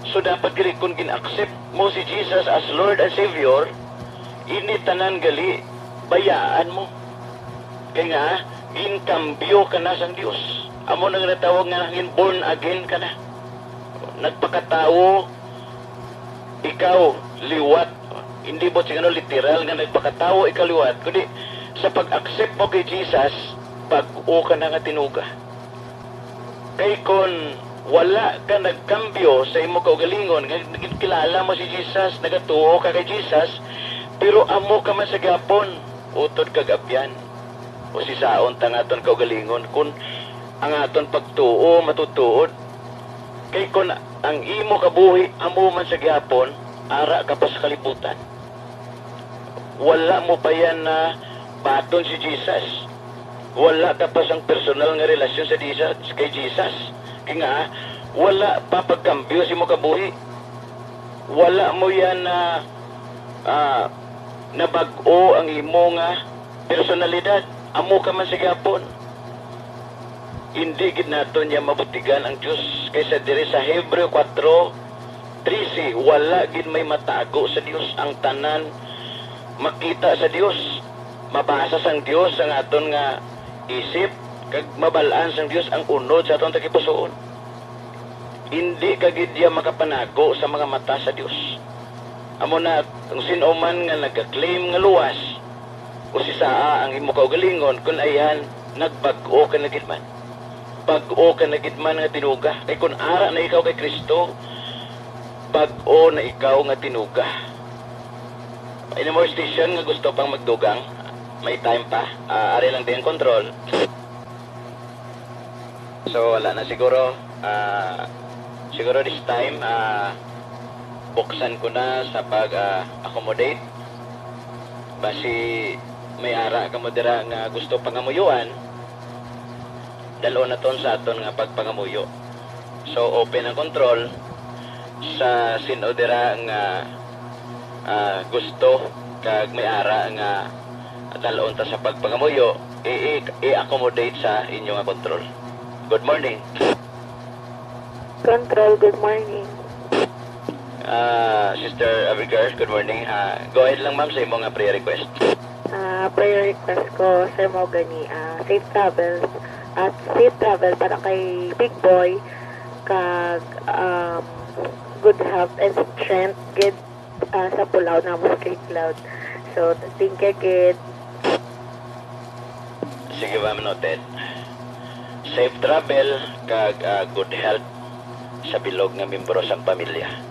so dapat gali kon gin-accept mo si Jesus as Lord and Savior, ini tanan gali bayaan mo. Kay nga, ginkambyo ka na sang Dios. Amo na nga natawag nga nangin born again ka na. Nagpakatawo ikaw liwat. Hindi buot sing ano, literal nga nagpakatawo ikaw liwat, kundi sa pag-accept mo kay Jesus, bag-o ka na nga tinuga. Kay kon wala ka nagkambyo sa imo kaugalingon, nga nagkilala mo si Jesus, nagatuo ka kay Jesus, pero amo ka man sa gihapon, utod kag abyan, usisaon ta nga aton kaugalingon kon ang aton pagtuo matutuod. Kay kon ang imo kabuhi amo man sa gihapon, ara ka pa sa kalibutan. Wala mo pa yan na baton si Jesus. Wala ka pa sang personal nga relasyon sa Jesus, kay Jesus. Kay nga, wala pa pagkambyo sa imo kabuhi. Wala mo yan na, ah, nabag-o ang imo nga personalidad. Amo ka man sa gihapon. Hindi gid naton niya mabutigan ang Dios, kay sa diri sa Hebreo kuwatro trese, wala gid may matago sa Dios. Ang tanan makita sa Dios, mabasa sang Dios ang aton nga isip, kag mabal-an sang Dios ang unod sa aton tagipusoon. Hindi ka gid niya makapanago sa mga mata sa Dios. Amo na, ang sin-o man nga nagaklaim nga luwas, usisaa ang imo kaugalingon, kun ayan, nagbag-o ka na gid man. Bag-o ka na gid man nga tinuga. Kay kun ara na ikaw kay Kristo, bag-o na ikaw nga tinuga. Any more station nga gusto pang magdugang? May time pa. Ah, ari lang din control. So, wala na siguro. Ah, siguro this time, ah, buksan ko na sa pag, ah, accommodate. Basi may ara kamo dira nga gusto pangamuyuan, dal-on naton sa aton nga pagpangamuyo. So, open ang control sa sin-o dira nga, ah, gusto kag may ara nga dal-on ta sa pagpangamuyo, i-, i-, i-accommodate sa inyo nga control. Good morning. Control, good morning. Ah, Sister Abigail, good morning. Ah, go ahead lang, ma'am, sa imo nga prayer request. Ah, prayer request ko, sir, mo gani, ah, safe travels at safe travel para kay Big Boy, kag, um, good health and strength gid, ah, sa pulaw na mo sa Cloud. So, thank you gid. Sige, ma'am, noted. Safe travel kag, ah, good health sa bilog nga membro sang pamilya.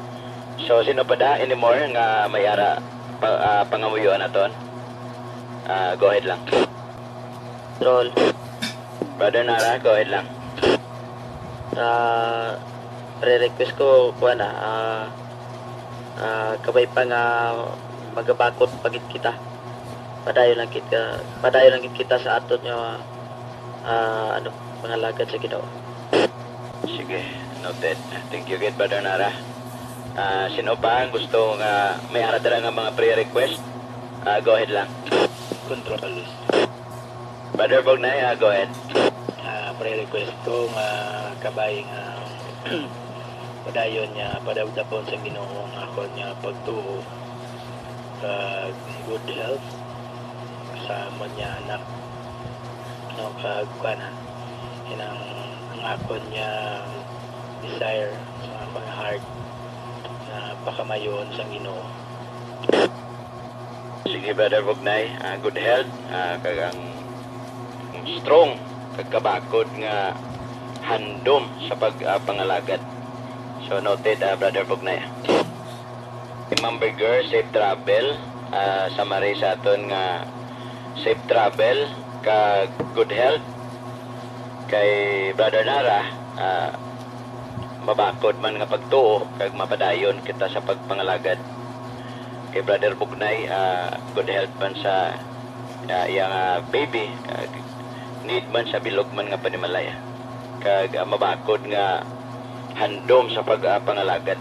So, sino pa da anymore nga may ara pa, ah, pangamuyoan naton? Ah, go ahead lang. Control. Brother Nara, go ahead lang. Ah, re-request ko, kuwan na, ah, ah, kabay pa nga magabakod pa gid kita. Padayon lang kita, padayon lang gid kita sa aton nga, ah, ano, pangalagad sa Ginoo. Sige, noted. Thank you gid, Brother Nara. Ah, sino pa ang gusto nga may ara dira nga mga prayer request? Ah, go ahead lang. Control, please. Brother Bognay, ah, go ahead. Ah, prayer request ko nga kabay nga padayon niya, padagdapon sa Ginoo ang akon nga pagtuo kag good health sa amon niya anak. No, kag kuana, inang ang akon niya desire sa akon heart na pakamayon sa Ginoo. Sige, Brother Bugnay, ah, good health, ah, kag ang strong kag kabakod nga handom sa pag, ah, pangalagad. So, noted, ah, Brother Bugnay. Ma'am Berger, safe travel, ah, sa mari sa aton nga safe travel kag good health. Kay Brother Nara, ah, mabakod man nga pagtuo kag mapadayon kita sa pagpangalagad. Kay Brother Bugnay, ah, good health man sa, ah, iya nga baby, kag need man sa bilog man nga panimalay, kag, ah, mabakod nga handom sa pag, ah, pangalagad.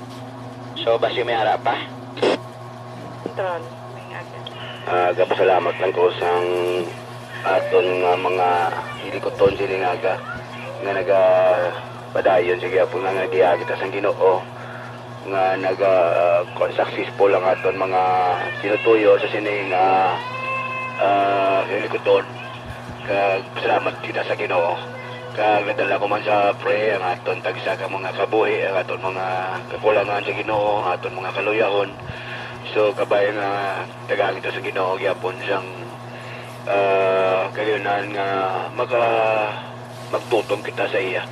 So, basi may ara pa? Control, may aga. Ah, gapasalamat lang ko sang aton nga mga hilikuton sini nga aga, nga nagapadayon sa gihapon nga, nga giya kita sang Ginoo, nga naga, ah, kon successful ang aton mga tinutuyo sa sini nga, ah, hilikuton. Kag salamat kita sa Ginoo. Kag nadala ko man sa prayer ang aton tagsa ka mga kabuhi, ang aton mga kakulangan sa Ginoo, ang aton mga kaluyahon. So, kabay nga tagaan kita sa Ginoo gyapon sang, ah, kalihunan nga maka-, magtutom kita sa iya.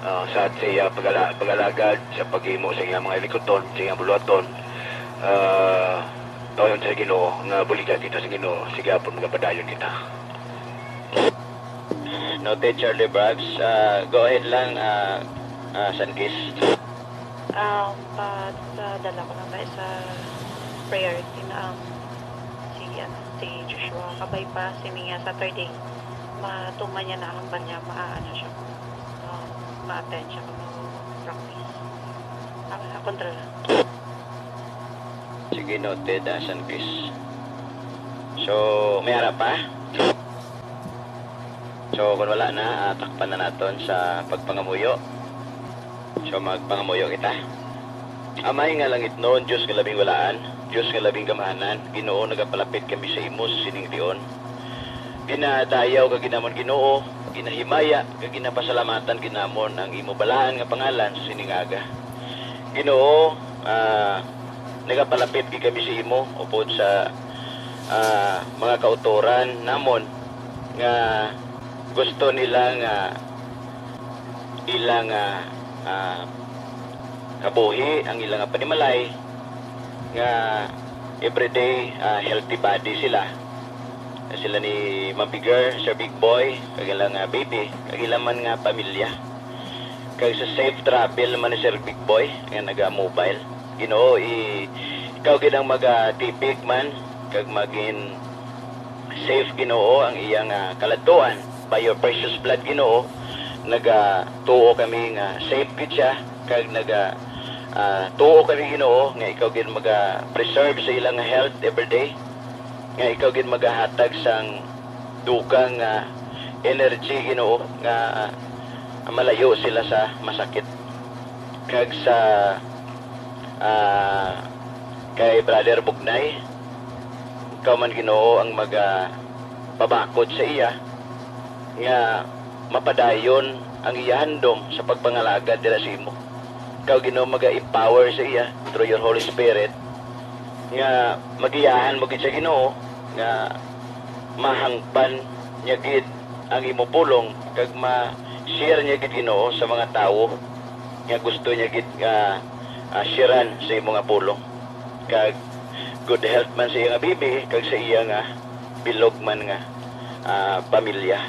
Ah, sa, sa iya pagala-, pag-alagad, sa paghimo sa iya mga likuton, sa iya buluhaton. Ah, tawon sa Ginoo nga buligan kita sa Ginoo, sige, apon magapadayon kita. Noted, Charlie Braggs. Ah, go ahead lang, ah, ah, Sankis. Um, pa, sa dala ko na ba sa prayer team, um, si, ano, si Joshua, kabay pa, si Mia Saturday. Matuman niya na ang banya, ma-, ano siya, um, ma-attend siya kung practice. Ang, ang control lang. Sige, noted, ah, Sankis. So, may ara pa? So, kung wala na, ah, takpan na naton sa pagpangamuyo. So, magpangamuyo kita. Amay nga langitnon, Dios nga labing walaan, Dios nga labing gamhanan, Ginoo, nagapalapit kami sa imo sa sining tion. Ginadayaw ka ginamon, Ginoo, ginahimaya ka ginapasalamatan ginamon ang imo balaan nga pangalan sa sining aga. Ginoo, ah, nagapalapit gid kami sa imo upod sa, ah, mga kautoran namon nga gusto nila nga ila nga, ah, kabuhi, ang ila nga panimalay, nga everyday, ah, healthy body sila. Sila ni Ma'am Bigger, Sir Big Boy, kag ila nga baby, kag ila man nga pamilya. Kag sa safe travel man ni Sir Big Boy nga naga-mobile. Ginoo, i-, ikaw gid ang magatipig man, kag magin safe, Ginoo, ang iyang, ah, kaladtuan. By your precious blood, Ginoo, nagatuo kami nga safe gid siya, kag naga, ah, tuo kami, Ginoo, nga ikaw gid maga-preserve sa ilang health everyday, nga ikaw gid magahatag sang dugang nga energy, Ginoo, nga malayo sila sa masakit kag sa ah, kay Brother Bugnay, ikaw man, Ginoo, ang maga-, pabakod sa iya nga mapadayon ang iya handom sa pagpangalagad dira sa imo. Ikaw, Ginoo, maga-empower sa iya through your Holy Spirit nga magiyahan mo gid siya, Ginoo, nga mahangpan niya gid ang imo pulong kag ma-share niya gid, Ginoo, sa mga tawo nga gusto niya gid nga, ah, sharean sa imo nga pulong. Kag good health man sa iya nga bibi kag sa iya nga bilog man nga, ah, pamilya.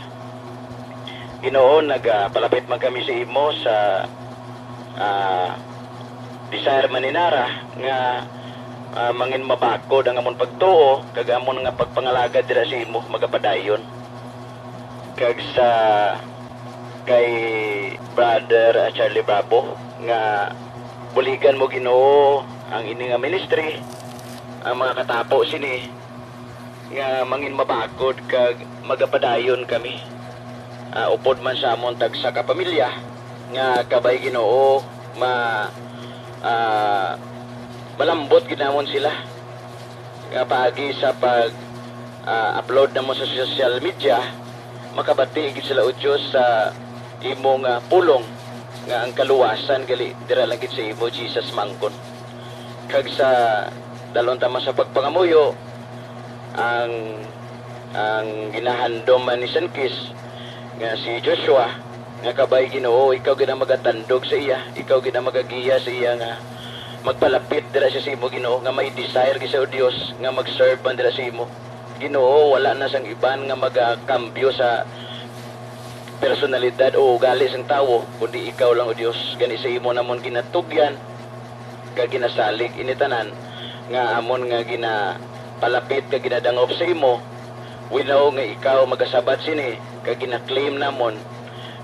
Ginoo, nagapalapit man kami sa imo sa, ah, desire man ni Nara nga, ah, mangin mabakod ang amon pagtuo kag amon nga pagpangalagad dira sa imo magapadayon. Kag sa kay Brother, ah, Charlie Bravo, nga buligan mo, Ginoo, ang ini nga ministry, ang mga katapo sini, nga mangin mabakod kag magapadayon kami. Ah, upod man sa amon tagsa ka pamilya, nga kabay, Ginoo, ma-, ah, malambot gid namon sila nga paagi sa pag, ah, upload namo sa social media, makabati gid sila, O Dios, sa imo nga pulong, nga ang kaluwasan gali dira lang gid sa imo, Jesus, mangkon. Kag sa dalon ta man sa pagpangamuyo, ang, ang ginahandom man ni Sankis nga si Joshua, nga kabay, Ginoo, ikaw gid ang magatandog sa iya, ikaw gid ang magagiya sa iya nga magpalapit dira siya sa imo, Ginoo, nga may desire gid sa Dios nga mag-serve man dira sa imo. Ginoo, wala na sang iban nga magakambyo sa personalidad o ugali sang tawo, kundi ikaw lang, O Dios. Gani sa imo namon ginatugyan kag ginasalig ini tanan nga amon nga ginapalapit kag ginadangop sa imo. We know nga ikaw magasabat sini, kag gina-claim namon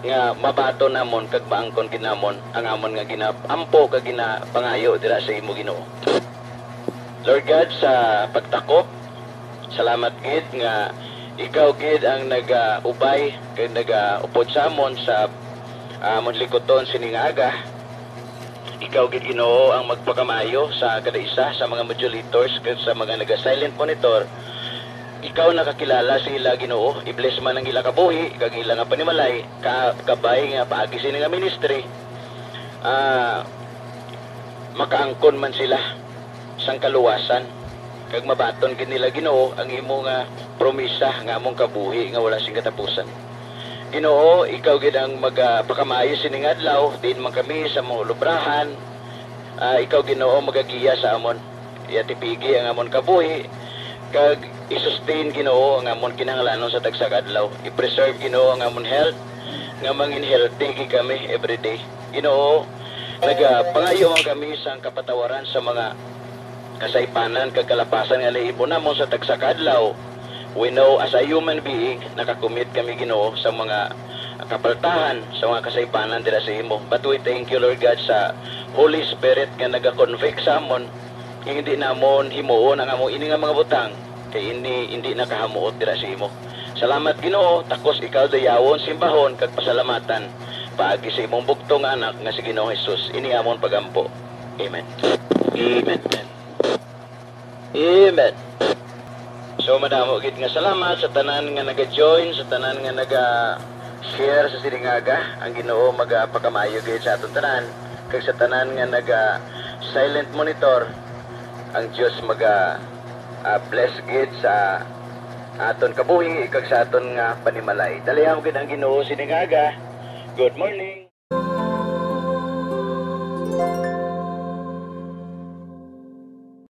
nga mabaton namon kag maangkon gid namon ang amon nga ginaampo kag ginapangayo dira sa imo, Ginoo. Lord God, sa pagtakop, salamat gid nga ikaw gid ang nagaubay kag nagaupod sa amon sa, ah, amon likuton sini nga aga. Ikaw gid, Ginoo, ang magpakamayo sa kada isa sa mga modulators kag sa mga naga-silent monitor. Ikaw nakakilala sa ila, Ginoo. I-bless man ang ila kabuhi kag ila nga panimalay, ka-, kabay nga paagi sini nga ministry, ah, makaangkon man sila sang kaluwasan, kag mabaton gid nila, Ginoo, ang imo nga promisa nga among kabuhi nga wala sing katapusan. Ginoo, ikaw gid ang magapakamayo sini nga adlaw, diin man kami sa mga ulubrahan. Ah, ikaw, Ginoo, magagiya sa amon. Iatipigi ang amon kabuhi, kag i-sustain, Ginoo, ang amon kinahanglanon sa tagsa ka adlaw. I-preserve, Ginoo, ang amon health, nga mangin healthy gid kami everyday. Ginoo, nagapangayo man kami sang kapatawaran sa mga kasaypanan kag kalapasan nga nahimo namon sa tagsa ka adlaw. We know, as a human being, nakakumit kami, Ginoo, sa mga kapaltahan, sa mga kasaypanan dira sa imo. But we thank you, Lord God, sa Holy Spirit nga nagakonvict sa amon, nga hindi namon himuon ang among ini nga mga butang, kay ini hindi nakahamuot dira sa imo. Salamat, Ginoo, takos ikaw dayawon, simbahon, kag pasalamatan, paagi sa imong bugtong nga Anak nga si Ginoong Jesus. Ini amon pagampo. Amen. Amen. Amen. So, madamo gid nga salamat sa tanan nga naga-join, sa tanan nga naga-share sa sining aga. Ang Ginoo magapakamayo gid sa aton tanan, kag sa tanan nga naga-silent monitor, ang Dios maga, ah, bless gid sa aton kabuhi kag sa aton nga panimalay. Dalihon gid ang Ginoo sining aga. Good morning.